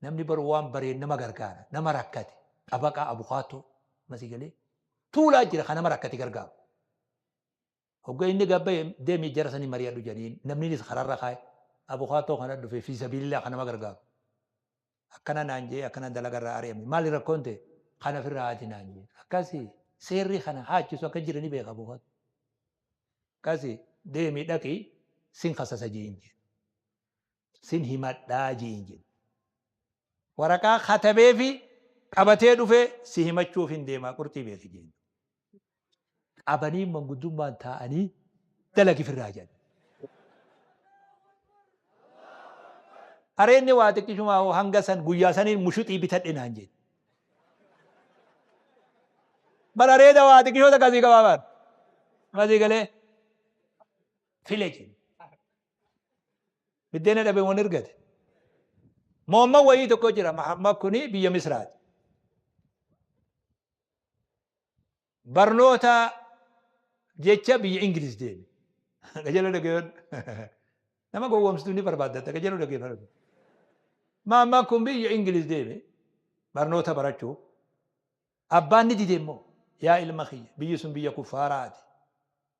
Namni bar waan bareen nama gargaara. Nama rakkate xabaqaa abukaattoo masii galee tuulaa jira kan nama rakkate gargaaru. Hogga inni gad bahe deemii jara sanii mari'adhu jedhaniin namninis kararra kaa'e abukaattoo kana dhufe fi sabilillaa kan nama gargaaru. Akkana naan jee akkana dalaga irraa ari'ame. Maali rakkoon tee? Kana ofirraa haati naan jee. Akkasi seerri kana haachisu akka jira ni beeka buufata. Akkasi deemii dhaqi sin kasasa jiin jee. Sin himadhaa jiin jee. Waraqaa katabeefi qabatee dhufe si himachuuf hin deemaa qurxii beeki jeen. Qabanii manguddummaan taa'anii dalagi firraa jedhan. Areenni waa xiqqishumaa hoo hanga san guyyaa saniin mushuxii bitadhe naan jedhe. Bar areeda waa xiqqishoo takka asii qabaa bar. Masii galee file jedhe. Biddeena dhabe wan ergate. Moomman wayii tokko jira Mahammad kuni biyya Misraati. Barnoota jecha biyya Ingiliz deeme. Qajeeloo dhaggeeffadhu. Nama gowwoomsitu ni barbaaddatta qajeeloo dhaggeeffadhu. Maammaan kun biyya Ingiliz deeme barnoota barachuuf. Abbaan ni dide immoo yaa ilma kiyya biyyi sun biyya kuffaaraati.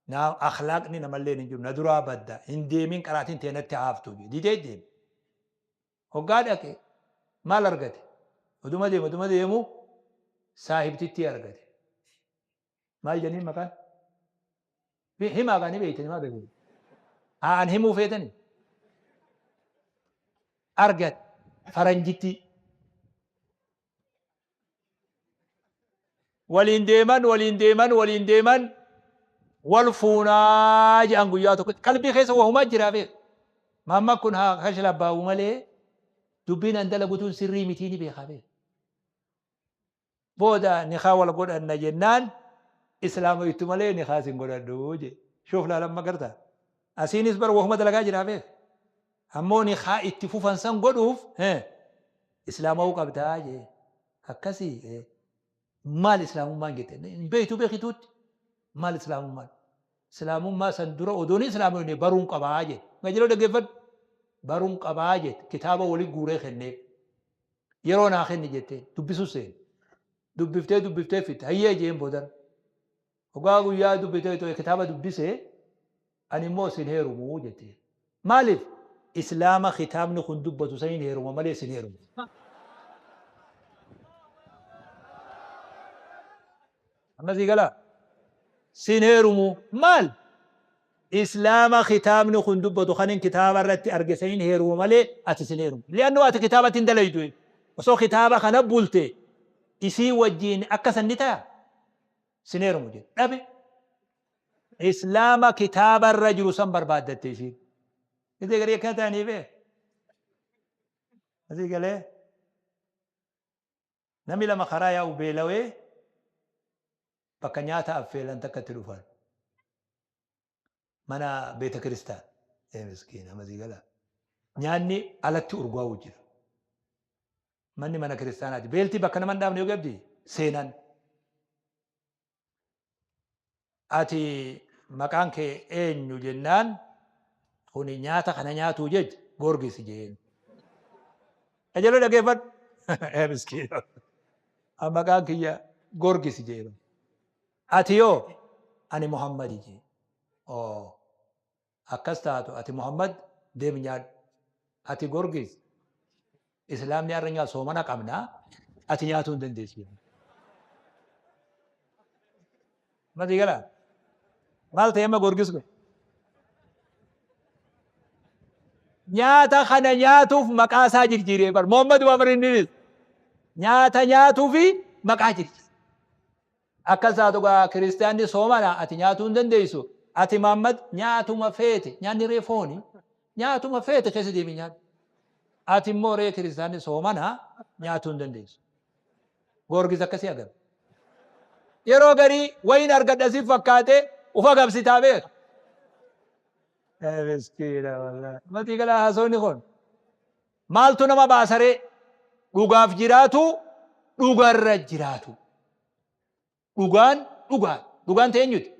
Naa akhlaaqni namallee hin jiru na duraa badda hin deemin qaraatiin tee natti haaftu didee deeme. Hoggaa dhaqe maal argate? Oduma deemu oduma deemu saahibtittii argate. Maal jedhaniin maqaan? Himaa kaa ni beeytani maa beeku? Haa an himuu feetani? Argat faranjitti. Waliin deeman waliin deeman waliin deeman wal fuunaa jedhan guyyaa tokko qalbii keessa wahumaa jiraa beek. Maamma kun haa kashlabbaa'u malee dubbiin an dalagutuun sirrii mitii ni beekaa beek. Booda nikaa wal godhanna jennaan islaamoytu malee nikaa sin godhadhu je. Shuuf laal amma gartaa. Asiinis bar wahuma dalagaa jiraa beek. Ammoo nikaa itti fufan san godhuuf islaamawuu qabdaa jee. Akkasii maal islaamummaan jette hin beektu beekituutti maal islaamummaan. Islaamummaa san dura odoon islaamoyne baruun qabaa jette. Gajeloo dhaggeeffadhu. Baruun qabaa jette kitaaba wali guuree kenneef. Yeroo naa kenni jetteen dubbisuu seene. Dubbiftee dubbiftee fitte hayyee jeen boodan. Hoggaa guyyaa dubbitee too kitaaba dubbise ani immoo sin heerumu jetteen. Maaliif? Islaama kitaabni kun dubbatu saniin heeruma malee sin heerumu. Amma sii galaa? Sin heerumu maal? Islaama kitaabni kun dubbatu kanin kitaaba irratti arge saniin heeruma malee ati sin heerumu. Li'annoo ati kitaabatti hin dalaydu. Osoo kitaaba kana bulte isii wajjiin akka san ni taya? Sin heerumu jedhe. Dhabe. Islaama kitaaba irra jiru san barbaaddatte isiin. Gisee garii akkana ta'anii bee. Asii galee. Namni lama karaa yaa'u beelawee bakka nyaata affeelan takkatti dhufan. Mana beeta kiristaan. Ee miskiina masii gala. Nyaanni alatti urgaa'u jira. Manni mana kiristaanaati. Beelti bakka nama hin dhaabne yoo qabdi seenan. Ati maqaan kee eenyu jennaan kuni nyaata kana nyaatuu jecha Goorgis jeen. Qajeeloo dhageeffadhu. Ee miskiina. Maqaan kiyya Goorgis jeen. Ati yoo ani Muhammadi jee. Oo akkas taatu ati Muhammad deemi nyaadhu. Ati Gorgis Islaamni har'a nyaatu soomana qabna ati nyaatuu hin dandeessu. Mati gala maal ta'e amma Gorgis kun? Nyaata kana nyaatuuf maqaa isaa jijjiiree bar Muhammad waa bar inninis nyaata nyaatuufi maqaa jijjiire. Akkas taatu gaa kiristiyaanni soomana ati nyaatuu hin dandeessu. Ati Muhammad nyaatuma feete nyaanni ree fooni nyaatuma feete keessa deemii nyaadhu. Ati immoo ree kiristiyaanni soomana nyaatuu hin dandeessu. Goorgis akkasii agabe. Yeroo garii wayin argadha si fakkaate ufa gabsitaa beeka. Miskiina wallahi. Matii galaa haasofni kun. Maaltu nama baasaree? Dhugaaf jiraatu, dhugarra jiraatu. Dhugaan dhugaa. Dhugaan ta'e eenyuti?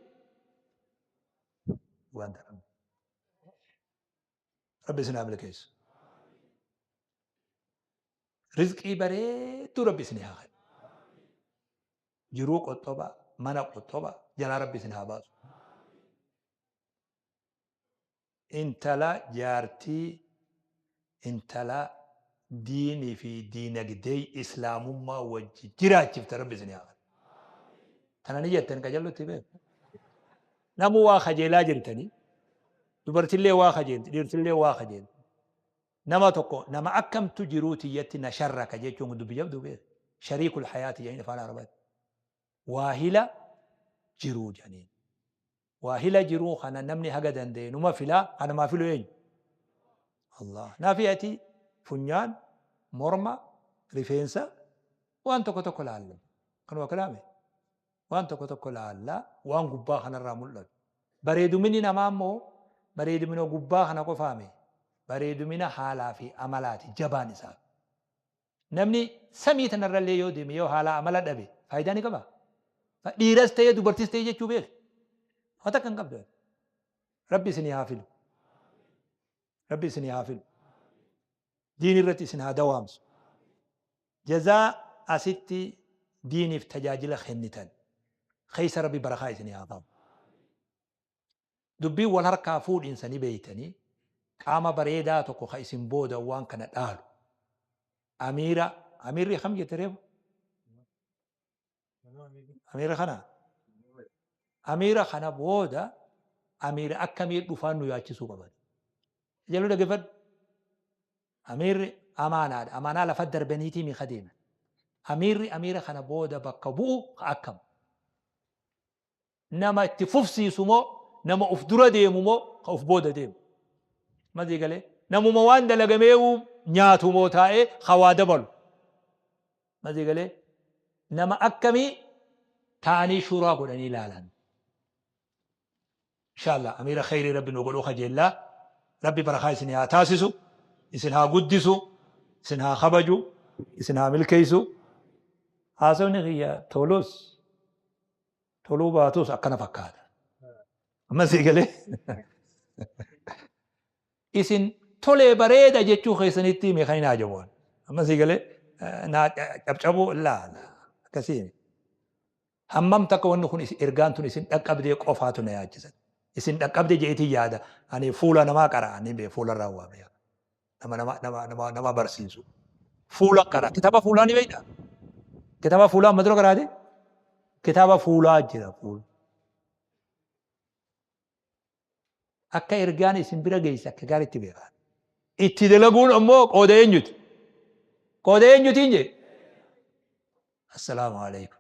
Dhugaan ta'e Rabbi. Rabbi isin haa milkeessu. Rizqii bareedduu Rabbi isin haa kennu. Jiruu qoxxoba, mana qoxxoba jalaa Rabbi isin haa baasu. Intala jaartii intala diinii fi diinagdee islaamummaa wajji jiraachifte rabbi isin haa kennu. Tana ni jettan qajallutti beeku. Namuu waa kajeelaa jirtanii dubartillee waa kajeelti dhiirtillee waa kajeelti. Nama tokko nama akkamtu jiruu tiyyatti na sharraka jechuun kun dubbi jabduu beeku. Shariikul hayaati jedhanii afaan Arabaatti. Waahila jiruu jedhaniin. Waahila jiruu kana namni haga danda'e numa fila, ka namaa filu eenyu? Allah. Naafi ati funyaan, morma, rifeensa waan tokko tokko laalla. Kanuma kalaame. Waan tokko tokko laalla waan gubbaa kanarraa mul'atu. Bareeduminni namaa immoo bareedumina gubbaa kana qofaame. Bareedumina haalaa fi amalaati jabaan isaa. Namni samii tanarrallee yoo deeme yoo haalaa amala dhabe faayidaa ni qabaa? Dhiiras ta'ee dubartis ta'ee jechuu beeki. Waa takka hin qabdu. Rabbi isinii haa filu. Rabbi isinii haa filu. Diin irratti isin haa dawaamsu. Jazaa asitti diiniif tajaajila kennitan keessa Rabbi barakaa isinii haa kaa'u. Dubbiin wal harkaa fuudhinsa ni beeytanii, qaama bareedaa tokko ka isin booda waan kana dhaalu. Amiira, amiirri kam jette reefu? Amiira kana? Amiira kana booda Amiira akkamii dhufaan nu yaachisuu qaban. Jaluu dhaggeeffadhu. Amiirri amaanaadha. Amaanaa lafa darbaniitii mi kadeeman. Amiirri amiira kana booda bakka bu'u ka akkam? Nama itti fufsiisu moo nama uf dura deemu moo ka uf booda deemu? Masii galee? Namuma waan dalagameewu nyaatu moo taa'ee ka waa dabalu? Masii galee? Nama akkamii taa'anii shuuraa godhanii ilaalan? Inshallah amiira kheyrii Rabbi nu godhuu kajeellaa. Rabbi barakaa isin haa taasisu, isin haa guddisu, isin haa kabaju, isin haa milkeessu. Haasawni kiyya tolus toluu baatus akkana fakkaata. Amma sii galee? Isin tolee bareeda jechuu keessanitti hime kan hin haajamu. Amma sii galee naa cabcabuu laa akkasii. Hammam takka wanni kun ergaan tun isin dhaqqabdee qofaatu na yaachisa. Isin dhaqqabde je'eetiin yaada. Ani fuula namaa qara. Ani bee fuula irraa waa beeka. Nama nama nama nama nama barsiisu. Fuula qara. Kitaaba fuulaa ni beektaa? Kitaaba fuulaa amma dura qaraate? Kitaaba fuulaa jira fuula. Akka ergaan isin bira geesse akka gaariitti beekaa. Itti dalaguun ammoo qooda eenyuti? Qooda eenyutiin jee? Assalaamu alaikum.